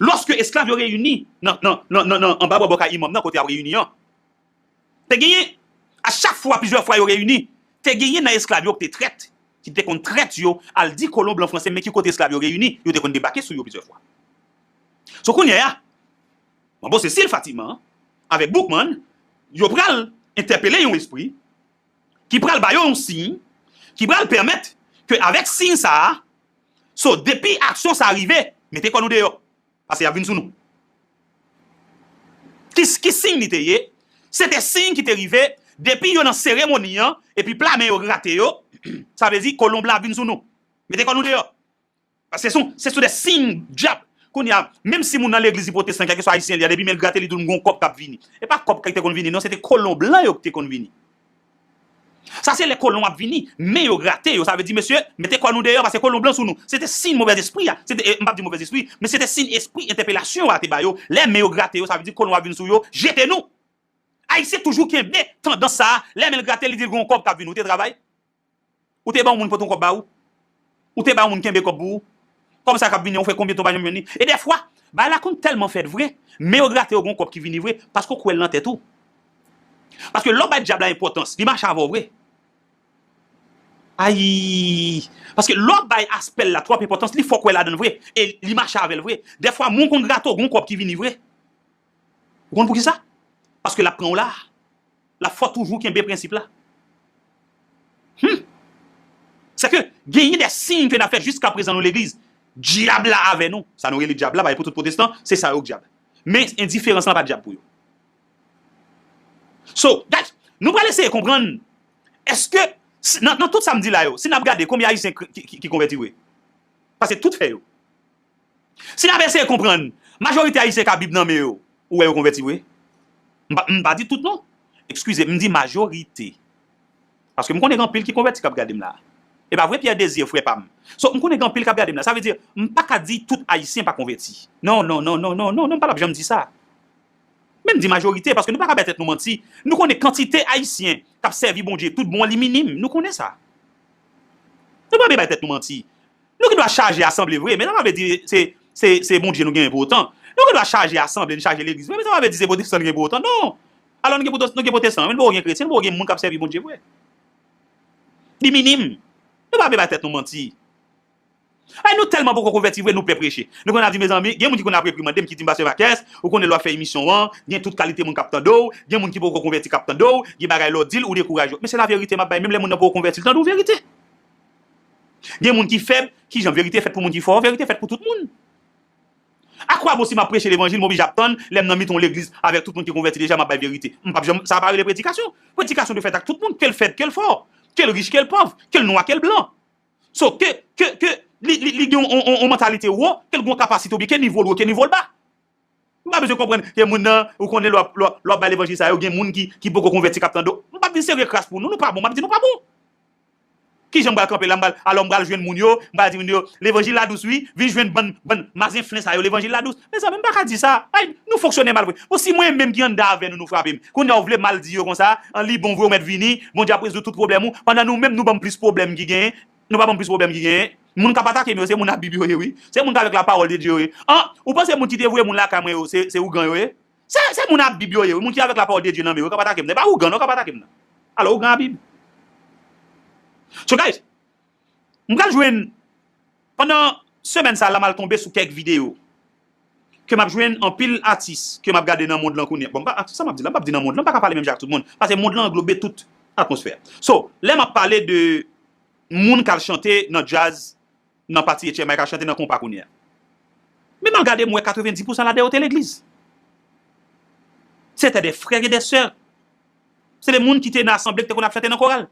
Lòske esklav yo reyini nan, nan, nan, nan, nan, anba bò bò kay imam nan, kote y ap reyini an, te genyen, a chak fwa, plizyè fwa yo reyini, te genyen nan esklav yo ki te trèt, ki te konn trèt yo, al di kolon blan franse, men ki kote esklav yo reyini, yo te konn debake sou yo plizyè fwa. So kounye a, Manbo Cécile Fatiman avèk Boukman, yo pral entèpele yon espri ki pral ba yo yon siy, ki pral pèmèt ke avèk siy sa a, so depi aksyon sa a rive, mete kò nou deyò, paske y ap vin sou nou. Ki, ki siy li te ye? Se te siy ki te rive, depi yo nan seremoni an, epi pla men yo grate yo, sa vle di kolon blan ap vin sou nou. Mete kò nou deyò. Paske se, se sou de siy dyab. Kounye a, menm si moun nan legliz li pwotestan, kèlkeswa ayisyen li a, depi men l grate, li di w m gon kòb k ap vini. E pa kòb ki te konn vini, non, se te kolon blan yo ki te konn vini. Sa se lè kolon ap vini, men yo grate yo, sa vle di, mesye, mete kò nou deyò, paske kolon blan sou nou. Se te siy movèzespri a. Se te, eh, m p ap di movèzespri, men se te siy espri entèpelasyon a te ba yo. Lè men yo grate yo, sa vle di kolon ap vin sou yo, jete nou. Ayisyen toujou kenbe tandans sa a, lè men l grate, li di l gon kòb k ap vini. Ou te travay? Ou te ba yon moun pote yon kòb ba ou? Ou te ba yon moun kenbe kòb pou ou? Kòb sa k ap vini an, ou fè konbyen tan ou pa janm jwenn li? E dèfwa, bagay la konn tèlman fèt vre, men yo grate yo gon kòb ki vini vre, paske w kwè l nan tèt ou. Paske lè w bay dyab la enpòtans, li mache avè w vre. Ayi! Paske lè w bay aspè l la twòp enpòtans, li fè w kwè ladan l vre, e li mache avè l vre. Dèfwa, moun konn grate w, gon kòb ki vini vre. Ou konn poukisa? Paske l ap pran w la. L ap fè w toujou kenbe prensip la. Hmm. Sèke genyen de siy ke n ap fè jiskaprezan nou legliz. Dyab la avè nou. Sa nou rele dyab la, pa pou tout pwotestan, se sa yo k dyab. Men endiferans lan pa dyab pou yo. So, guys, nou pral eseye konprann, èske, si, nan, nan tout sa m di la yo, si n ap gade konbyen ayisyen ki, ki, ki konvèti vre? Paske tout fè yo. Si n ap eseye konprann, majorite ayisyen k ap Bib nan men yo, ou wè yo konvèti vre? M pa, m pa di tout non. Eskize, m di majorite. Paske m konnen gen anpil ki konvèti k ap gade m la. E pa vre Pierre Désir, frè pa m? So, m konnen gen anpil k ap gade m la. Sa vle di, m pa ka di tout ayisyen pa konvèti. Non, non, non, non, non, non, non, m pa t ap janm di sa. Men m di majorite, paske nou pa ka bay tèt nou manti. Nou konnen kantite ayisyen k ap sèvi Bondye tout bon an, li minim. Nou konnen sa. Nou pa vle bay tèt nou manti. Nou gen dwa chaje asanble vre, men sa pa vle di se, se, se Bondye nou genyen pou otan. Nou gen dwa chaje asanble, nou chaje legliz vre, men sa pa vle di se pwotestan nou gen pou otan. Non! Alò nou gen pwotestan, nou gen pwotestan, men nou poko gen kretyen, nou poko gen moun k ap sèvi Bondye vre. Li minim. Nou pa vle bay tèt nou manti. Ay, nou tèlman poko konvèti vre, nou pè preche. Nou konn ap di, mezanmi, gen moun ki konn ap reprimande m, ki di m, Pastè Marques, ou konnen lè w ap fè emisyon an, gen tout kalite moun k ap tande w, gen moun ki poko konvèti k ap tande w, gen bagay lè w di l, ou dekouraje yo. Men se laverite m ap bay, menm lè moun nan poko konvèti, l tande yon verite. Gen moun ki fèb, kijan verite fèt pou moun ki fò, verite fèt pou tout moun. Akwabon si m ap preche levanjil, m oblije ap tann lè m nan mitan yon legliz avèk tout moun ki konvèti deja, m ap bay verite? M p ap janm, sa pa rele predikasyon. Predikasyon dwe fèt ak tout moun, ke l fèb, ke l fò, ke l rich, ke l pòv, ke l nwa, ke l blan. So, ke, ke, ke li, li, li gen yon, yon, yon, yon mantalite wo, ke l gen yon kapasite oubyen ke nivo l wo, ke nivo l ba. M pa bezwen konprann ke moun nan, ou konnen lè w ap, lè w ap, lè w ap bay levanjil sa yo, gen moun ki, ki poko konvèti k ap tande w. M p ap vin sere kras pou nou, nou pa bon, m ap di nou pa bon. Kijan m pral kanpe la, m pral, alò m pral jwenn moun yo, m pral di moun yo, levanjil la dous wi, vin jwenn bann, bann mazenflen sa yo, levanjil la dous. Mezanmi, m pa ka di sa. Ay, nou fonksyone mal vre. Bon, si mwen menm ki anndan avè nou, nou frape m. Kounye a ou vle m al di yo konsa, an li bon vre ou mèt vini, Bondye ap rezoud tout pwoblèm ou, pandan nou menm nou ban m plis pwoblèm ki genyen, nou pa ban m plis pwoblèm ki genyen. Moun k ap atake m yo, se moun a Bib yo ye wi. Se moun k avèk la parole de Dieu yo ye. An, ou panse moun ki te voye moun lakay mwen yo, se, se ougan yo ye? Se, se moun a Bib yo ye wi. Moun ki avèk la parole de Dieu nan men yo, yo k ap atake m. Se pa ougan non k ap atake m nan. Alò, ougan a Bib. So guys, m pral jwenn, pandan semèn sa la, m al tonbe sou kèk videyo. ke m ap jwenn anpil atis ke m ap gade nan mond lan kounye a. Bon, m pa, sa m ap di la, m p ap di nan mond lan, m pa ka pale menm jan ak tout moun. Paske mond lan anglobe tout atmosfè. So, lè m ap pale de moun k al chante nan djaz, nan pati H M I, k al chante nan konpa kounye a. Men m al gade, m wè katrevenndis pousan ladan yo te legliz. Se te de frè e de sè. Se de moun ki te nan asanble, ki te konn ap chante nan koral.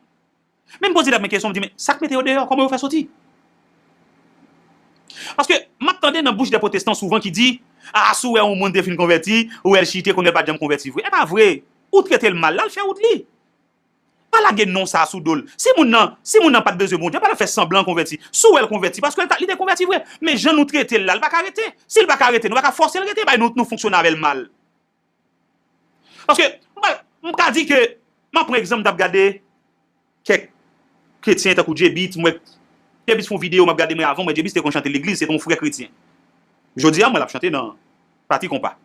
Men m poze tèt mwen kesyon, m di, men sa k mete yo deyò, kòman yo fè soti? Paske m ap tande nan bouch de pwotestan souvan ki di, a, si w wè yon moun te fin konvèti, ou wè l chite, kounye a l pa t janm konvèti vre. E pa vre. Ou trete l mal, l al fè wout li. Pa lage non sa a sou do l. Si moun nan, si moun nan pa t bezwen Bondye, pa t ap fè sanblan konvèti. Si w wè l konvèti, paske l ta, li te konvèti vre. Men jan nou trete l la, l pa ka rete. Si l pa ka rete, nou pa ka fòse l rete, bay nou, nou fonksyone avè l mal. Paske, m pa, m ka di ke, m ap pran egzanp, m t ap gade kèk kretyen tankou J-Beatz, m wè J-Beatz fè yon videyo, m ap gade mwen avan, m wè J-Beatz te konn chante legliz, se te yon frè kretyen. Jodi a, m wè l ap chante nan pati konpa.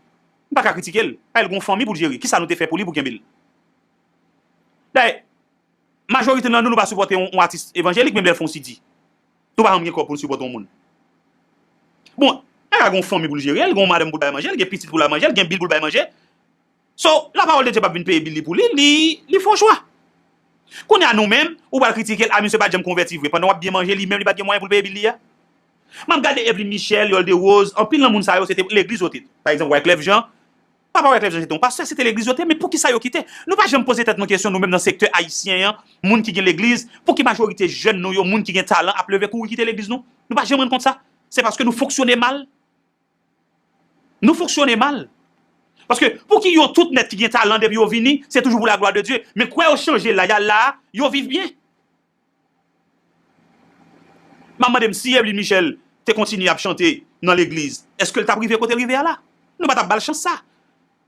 M pa ka kritike l. A, l gen yon fanmi pou l jere. Kisa nou te fè pou li pou kenbe l? Dayè, majorite nan nou, nou pa sipòte yon, yon atis evanjelik, menm lè l fè yon C D. Nou pa janm gen kòb pou n sipòte yon moun. Bon, nèg la gen yon fanmi pou l jere, l gen yon madanm pou l bay manje, l gen pitit pou l bay manje, l gen bil pou l bay manje. So, lapawòl de Dye p ap vin peye bil li pou li, li, li fè yon chwa. Kounye a nou menm, ou pral kritike l, a misye pa t janm konvèti vre, pandan w ap byen manje, li menm li pa t gen mwayen pou l peye bil li a. M ap gade Eveline Michel, Yolde Rose, anpil nan moun sa yo, se te legliz yo te. Pa egzanp, Wyclef Jean, papa Wyclef Jean se te yon pastè, se te legliz yo te, men poukisa yo kite? Nou pa janm poze tèt nou kesyon, nou menm nan sektè ayisyen an, moun ki gen legliz, pouki majorite jèn nou yo, moun ki gen talan ap leve kouri kite legliz nou? Nou pa janm rann kont sa? Se paske nou fonksyone mal. Nou fonksyone mal. Paske pou ki yo tout nèt ki gen talan depi yo vini, se toujou pou la glwa de Dye. Men kwè yo chanje la, y al la, yo viv byen. M ap mande m si Eveline Michel te kontinye ap chante nan legliz, èske l t ap rive kote l rive a la? Nou pa t ap ba l chans sa.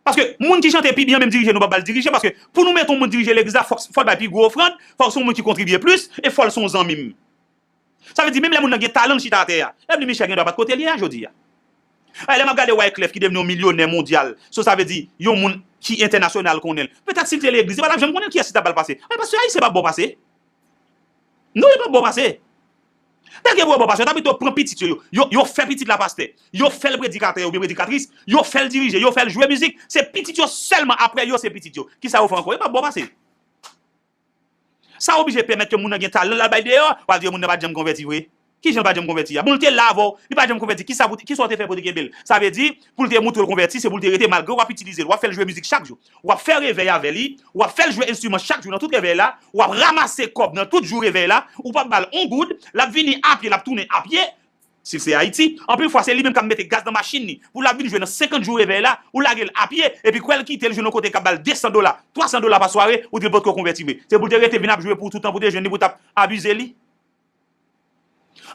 Paske moun ki chante pi byen menm dirije, nou p ap ba l dirije, paske pou nou mete yon moun dirije legliz la, fòk, fò l bay pi gwo ofrann, fòk se yon moun ki kontribye plis, e fò l se yon zanmi m. Sa vle di, menm lè moun nan gen talan l chita atè a, Eveline Michel gen dwa pa t kote l ye a jodi a. Ay, lè m ap gade Wyclef ki devni yon milyonè mondyal, so sa vle di, yon moun ki entènasyonal konnen l. Petèt si l te legliz, li pa t ap janm konnen kiyès ki t ap ba l pase. Ay, pastè ayisyen p ap ba w pase. Non, yo p ap ba w pase. Tèlke pou yo ba w pase, yo ta pito pran pitit yo, yo, yo, yo fè pitit la pastè. Yo fè l predikatè oubyen predikatris, yo fè l dirije, yo fè l jwe mizik. Se pitit yo sèlman, apre yo se pitit yo. Kisa yo fè ankò? Yo p ap ba w pase. Sa oblije pèmèt ke moun nan gen talan, l al bay deyò, w al di yo moun nan pa t janm konvèti vre. Kijan l pa t janm konvèti a? Bon, l te la avè w, li pa t janm konvèti, kisa pou, kisa w te fè pou te kenbe l? Sa vle di, pou l te montre l konvèti, se pou l te rete, malgre w ap itilize l, w ap fè l jwe mizik chak jou, w ap fè revèy avè li, w ap fè l jwe enstriman chak jou nan tout revèy la, w ap ranmase kòb nan tout jou revèy la, ou p ap ba l yon goud, l ap vini a pye, l ap tounen a pye, si l se Ayiti, anpil fwa se li menm k ap mete gaz nan machin li, pou l ap vin jwe nan senkant jou revèy la, ou lage l a pye, epi kwè l kite l jwe nan kote k ap ba l de san dola, twa san dola pa sware, ou di l potko konvèti vre. Se pou l te rete vin ap jwe pou w toutan, pou w te jwenn li, pou w t ap abize li.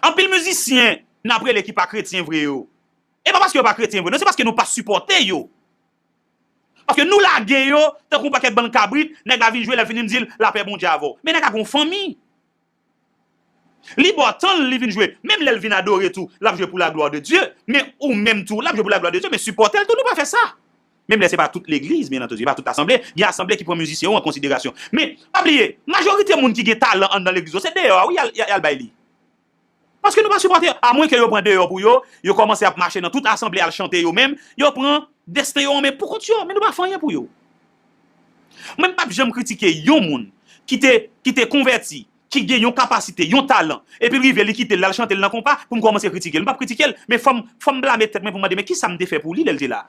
Anpil mizisyen n ap rele ki pa kretyen vre yo, e pa paske yo pa kretyen vre, non, se paske nou pa sipòte yo. Paske nou lage yo, tankou yon pakèt bann kabrit, nèg la vin jwe, lè l fini m di l, lapè Bondye avè w. Men nèg la gen yon fanmi. Li ba w tan l, li vin jwe. Menm lè l vin adore tou, l ap jwe pou la glwa de Dye. Men ou menm tou, l ap jwe pou la glwa de Dye, men sipòte l tou, nou pa fè sa. Menm lè se pa tout legliz, byen antandi, pa tout asanble. Gen asanble ki pran mizisyen yo an konsiderasyon. Men, pa bliye, majorite moun ki gen talan anndan legliz yo, se deyò a, wi, y al, y al bay li. Paske nou pa sipòte, amwenke yo pran deyò pou yo, yo kòmanse ap mache nan tout asanble al chante yo menm, yo pran desten yo an men pou kont yo, men nou pa fè anyen pou yo. Mwen m p ap janm kritike yon moun ki te, ki te konvèti, ki gen yon kapasite, yon talan, epi l rive li kite l, l al chante l nan konpa, pou m kòmanse kritike l. M p ap kritike l, men fò m, fò m blame tèt mwen pou m mande, men kisa m te fè pou li lè l te la?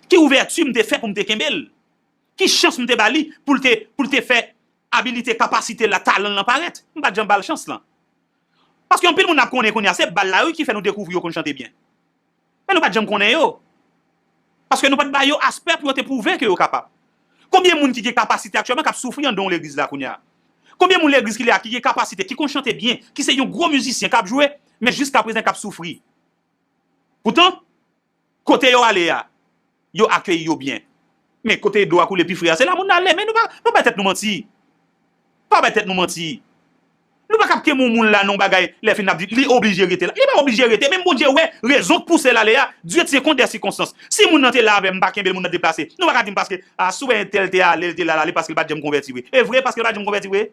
Ki ouvèti m te fè pou m te kenbe l? Ki chans m te ba li pou l te, pou l te fè abilite, kapasite l la, talan l lan parèt? M pa t janm ba l chans lan. Paske anpil moun n ap konnen kounye a, se bal la wi ki fè nou dekouvri yo konn chante byen. Men nou pa t janm konnen yo. Paske nou pa t ba yo aspè pou yo te pwouve ke yo kapab. Konbyen moun ki gen kapasite aktyèlman k ap soufri anndan yon legliz la kounye a? Konbyen moun legliz ki la ki gen kapasite, ki konn chante byen, ki se yon gwo mizisyen k ap jwe, men jiskaprezan k ap soufri? Poutan, kote yo ale a, yo akeyi yo byen. Men kote dlo a koule pi fre a, se la moun nan ale. Men nou pa, pa bay tèt nou manti. Pa bay tèt nou manti. Nou pa ka ap kenbe yon moun la nan yon bagay, lè fini n ap di, li oblije rete la. Li pa oblije rete, men Bondye wè rezon k pouse l ale a, Dieu tient compte des circonstances. Si moun nan te la avè m, m pa kenbe l, moun nan deplase. Nou pa ka di m paske, a, si w wè entèl te ale, l te la, l ale paske l pa t janm konvèti vre. E vre, paske l pa t janm konvèti vre?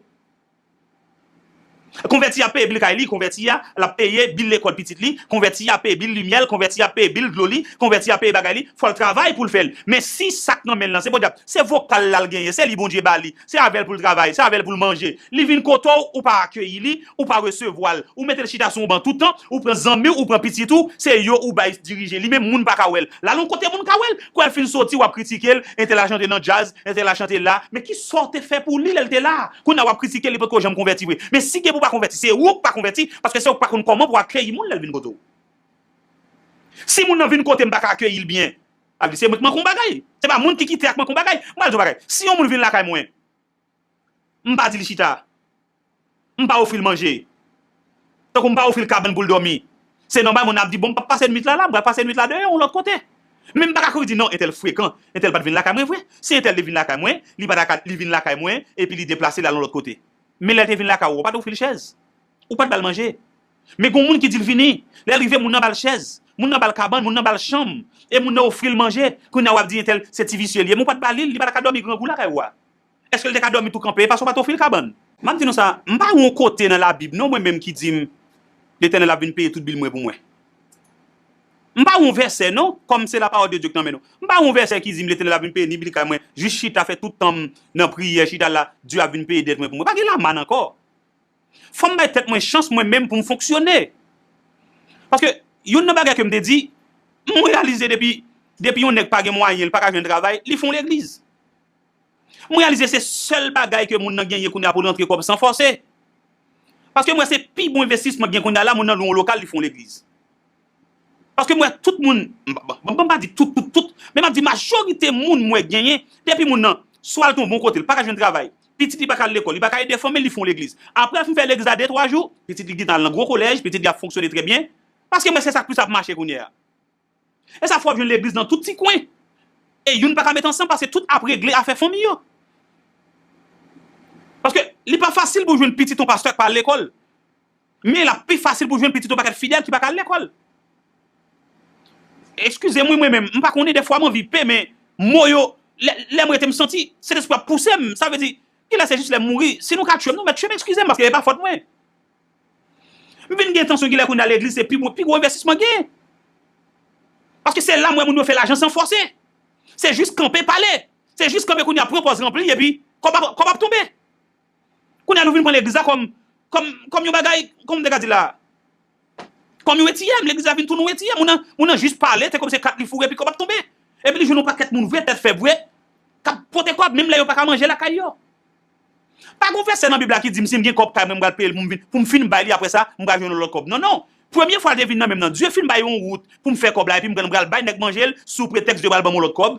Konvèti a ap peye bil kay li, konvèti a l ap peye bil lekòl pitit li, konvèti a ap peye bil limyè l, konvèti a ap peye bil dlo li, konvèti a ap peye bagay li, fò l travay pou l fè l. Men si sa k nan men l lan se podyab, se vokal la l genyen, se li Bondye ba li, se avè l pou l travay, se avè l pou l manje. Li vin kote w, ou pa akeyi li, ou pa resevwa l, ou mete l chita sou yon ban tout tan, ou pran zanmi w, ou pran pitit ou, se yo ou bay dirije. Li menm moun pa ka wè l. L al yon kote moun ka wè l. Kwè l fin soti, w ap kritike l, entèl la chante nan djaz, entèl la chante la. Men ki sa w te fè pou li lè l te la? Kounye a w ap kritike l, li potko janm konvèti vre. Men si gen pou w pa konvèti, se ou k pa konvèti, paske se ou k pa konn kòman pou w akeyi moun lè l vin kote w. Si moun nan vin kote m pa ka akeyi l byen, sa vle di se mwen k manke yon bagay. Se pa moun ki kite a k manke yon bagay. M pral di yon bagay. Si yon moun vin lakay mwen, m pa di l chita. M pa ofri l manje. Tankou m pa ofri l kabann pou l dòmi. Se nòmal, moun nan ap di, bon, m p ap pase nwit la la, m pral pase nwit la deyò, yon lòt kote. Men m pa ka kouri di, non, entèl frekan, entèl pa t vin lakay mwen vre. Si entèl te vin lakay mwen, li pa ta ka, li vin lakay mwen, epi li deplase l al yon lòt kote. Men lè l te vin lakay ou, ou pa t ofri l chèz. Ou pa t ba l manje. Men gen moun ki di l vini. Lè l rive, moun nan ba l chèz. Moun nan ba l kabann, moun nan ba l chanm. E moun nan ofri l manje. Kounye a w ap di entèl se ti visye li ye. Men ou pa t ba li l, li pa ta ka dòmi grangou lakay ou a. Èske l te ka dòmi tou kanpe? E paske w pa t ofri l kabann. M ap di nou sa, m pa wè yon kote nan Labib non mwen menm ki di m Letènèl ap vin peye tout bil mwen pou mwen. M pa wè yon vèsè non, kòm se la parole de Dieu k nan men nou. M pa wè yon vèsè ki di m Letènèl ap vin peye ni bil kay mwen, jis chita fè tout tan m nan priyè, chita la, Dye ap vin peye dèt mwen pou mwen. Pa gen lamann ankò. Fò m bay tèt mwen chans mwen menm pou m fonksyone. Paske youn nan bagay ke m te di, m reyalize depi, depi yon nèg pa gen mwayen, li pa ka jwenn travay, li fon legliz. M reyalize se sèl bagay ke moun nan genyen kounye a pou l rantre kòb san fòse. Paske m wè se pi bon envestisman k gen kounye a la, moun nan lwe yon lokal, li fè yon legliz. Paske m wè tout moun, m, m, m, m pa di tout, tout, tout, men m ap di majorite moun m wè genyen, depi moun nan, swa l te yon bon kote, li pa ka jwenn travay, pitit li pa ka al lekòl, li pa ka ede fanmi l, li fè yon legliz. Apre l fin fè legliz la de twa jou, pitit li gentan al nan gwo kolèj, pitit li ap fonksyone trè byen, paske m wè se sa k plis ap mache kounye a. E sa fè w ap jwenn legliz nan tout ti kwen. E youn pa ka met ansanm paske tout ap regle afè fanmi yo. Paske li pa fasil pou w jwenn pitit yon pastè k pa al lekòl. Men l ap pi fasil pou w jwenn pitit yon pakèt fidèl ki pa ka al lekòl. Eskize m wi mwen menm, m pa konnen dèfwa m anvi pe, men mo yo, lè, lè m rete m santi Sentespri ap pouse m. Sa vle di, genlè se jis lè m mouri. Si nou ka tchwe m, nou mèt tchwe m, eskize m, paske e pa fòt mwen. M vin gen entansyon genlè kounye a legliz se pi bon, pi gwo envèstisman gen. Paske se la m wè moun yo fè lajan san fòse. Se jis kanpe pale. Se jis kanpe kounye a pran pòz ranpli epi kòb ap, kòb ap tonbe. Kounye a nou vin pran legliz la kòm, kòm, kòm yon bagay, kòm m te ka di la, kòm yon etiyèm. Legliz la vin tounen yon etiyèm. Moun nan, moun nan jis pale, se kòmsi kat li foure epi kòb ap tonbe. Epi li jwenn yon pakèt moun vre, tèt fèb vre, k ap pote kòb, menm lè yo pa ka manje lakay yo. Pa gen yon vèsè nan Bib la ki di m si m gen kòb kay mwen, m pral peye l pou m vin, pou m fin bay li, apre sa, m pral jwenn yon lòt kòb. Non, non. Premye fwa l te vin nan men m nan, Dye fin bay yon wout pou m fè kòb la, epi m pral, m pral bay nèg manje l sou pretèks Dye pral ban m yon lòt kòb.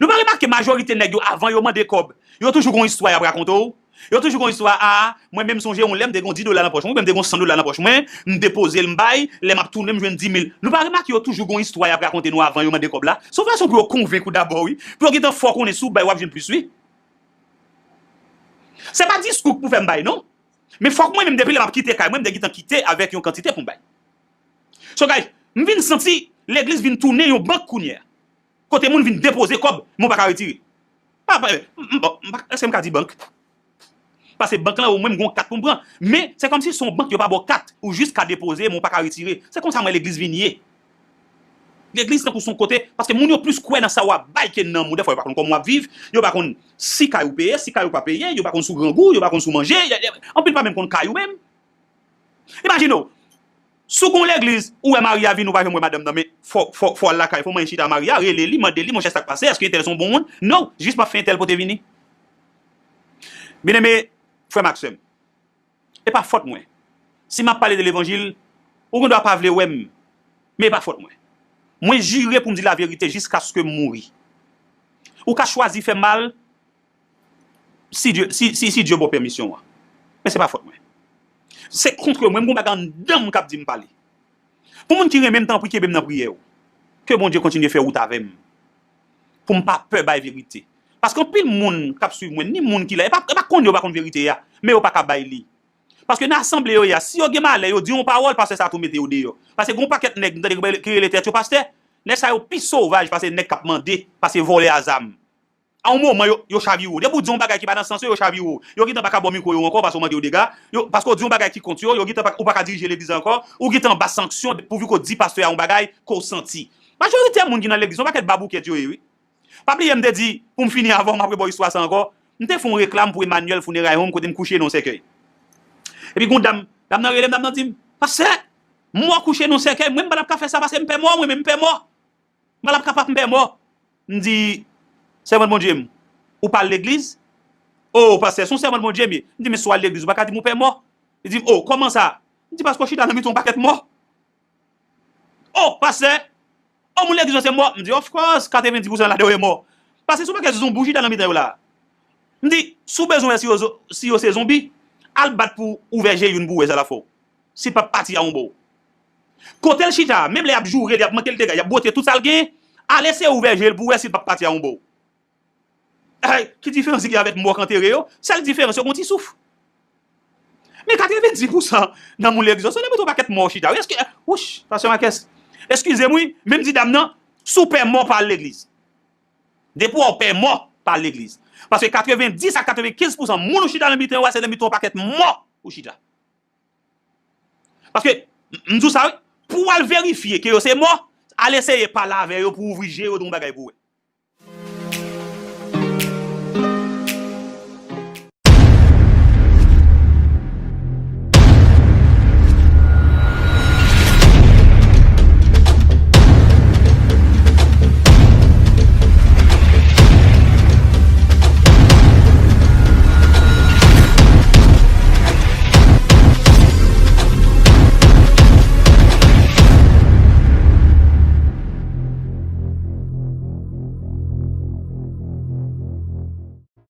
Nou pa remake majorite nèg yo, avan yo mande kòb, yo toujou gon istwa y ap rakonte w? Yo toujou gon istwa, a, mwen menm sonje yon lè m te gon di dola nan pòch mwen, oubyen m te gon san dola nan pòch mwen, m depoze l, m bay, lè m ap tounen, m jwenn di mil. Nou pa remake yo toujou gon istwa y ap rakonte nou avan yo mande kòb la? Se yon fason pou yo konvenk ou dabò, wi. Pou yo gentan fè w konnen si w bay, w ap jwenn plis, wi. Se pa diskou k pou fè m bay, non. Men fòk mwen menm, depi lè m ap kite kay mwen, m te gentan kite avèk yon kantite pou m bay. So, guys, m vin santi legliz vin tounen yon bank kounye a. Kote moun vin depoze kòb, men w pa ka retire. Pa, pa, m, m, bon, m pa, èske m ka di bank? Paske bank lan, omwen m gon kat pou m pran. Men, se kòmsi se yon bank, yo pa ba w kat, ou jis ka depoze, men w pa ka retire. Se konsa m wè legliz vin ye. Legliz tankou se yon kote, paske moun yo plis kwè nan sa w ap bay ke nan nanm ou. Dèfwa, yo pa konn kòman w ap viv, yo pa konn si kay ou peye, si kay ou pa peye, yo pa konn si w grangou, yo pa konn si w manje, y a, y a, anpil pa menm konn kay ou menm. Imajine w, si w gon legliz, ou wè mari a vini, ou pa janm wè madanm nan, men fò, fò, fò w al lakay, fò w manyen chita mari a, rele li, mande li, monchè, sa k pase, èske entèl se yon bon moun? Non, jis m ap fè entèl pote vini. Byeneme, frè m ak sè m, e pa fòt mwen. Si m ap pale de levanjil, ou gen dwa pa vle wè m, men e pa fòt mwen. Mwen jire pou m di laverite jiskaske m mouri. Ou ka chwazi fè m mal, si Dye, si, si, si Dye ba w pèmisyon an. Men se pa fòt mwen. Se kont mwen, m gon bagay anndan m k ap di m pale. Pou moun ki renmen m, tanpri kenbe m nan priyè w. Ke Bondye kontinye fè wout avè m. Pou m pa pè bay verite. Paske anpil moun k ap swiv mwen, ni moun ki la, e pa, e pa konn yo pa konn verite a, men yo pa ka bay li. Paske nan asanble yo ye a, si yo gen malè, yo di yon pawòl, pastè sa a tou mete yo deyò. Paske gen yon pakèt nèg, m tande ki rele tèt yo pastè, nèg sa yo pi sovaj pase nèg k ap mande, pase vòlè a zam. a yon moman, yo, yo chavire w. Depi w di yon bagay ki pa nan sans yo, yo chavire w. Yo gentan pa ka ba w mikwo yo ankò, paske w mande yo dega. Yo, paske w di yon bagay ki kont yo, yo gentan pa, ou pa ka dirije legliz la ankò. Ou gentan anba sanksyon, pouvi ke w di pastè a yon bagay ke w santi. Majorite moun ki nan legliz, yon pakèt baboukèt yo ye, wi. Pa bliye, m te di, pou m fini avan, m apre ba w istwa sa ankò. M te fè yon reklam pou Emmanuel Funeral Home, kote m kouche nan yon sèkèy. Epi gon dam, dam nan rele m, dam nan di m, "Pastè, mò kouche nan yon sèkèy, mwen m pa t ap ka fè sa, pastè, m pè mò, mwen menm m pè mò. M pa t ap ka, m pè mò." M di, "Sèvant Bondye m, ou pa al legliz?" "O, pastè, se yon sèvant Bondye m ye." M di, "Men si w al legliz, ou pa ka di m ou pè mò." Li di m, "O, kòman sa?" M di, "Paske w chita nan mitan yon pakèt mò." "O, pastè, o, moun legliz yo se mò." M di, "Of course, katrevenndis pousan ladan yo e mò. Pastè, se yon pakèt zonbi w chita nan mitan yo la." M di, "Si w bezwen wè si yo, zo- si yo se zonbi, al bat pou ouvè je youn pou w wè sa l ap fè w. Si l p ap pati a yon bò." Kote l chita, menm lè y ap joure l, y ap manke l dega, y ap bwote tout sa l genyen, al eseye ouvè je l pou w wè si l p ap pati a yon bò. Ay, ki diferans li gen avèk mò k antere yo? Sèl diferans yo gon ti souf. Men katrevenndis pousan nan moun legliz yo, se nan mitan yon pakèt mò chita. Wi, èske, wouch, pastè Marques, eskize m wi, men m di dam nan, si w pè mò, pa al legliz. Depi w pè mò, pa al legliz. Paske katrevenndis a katrevenkenz pousan moun ou chita nan mitan yo a, se nan mitan yon pakèt mò ou chita. Paske, m di w sa wi, pou w al verifye ke yo se mò, al eseye pale avè yo pou w ouvri je yo de yon bagay pou w wè.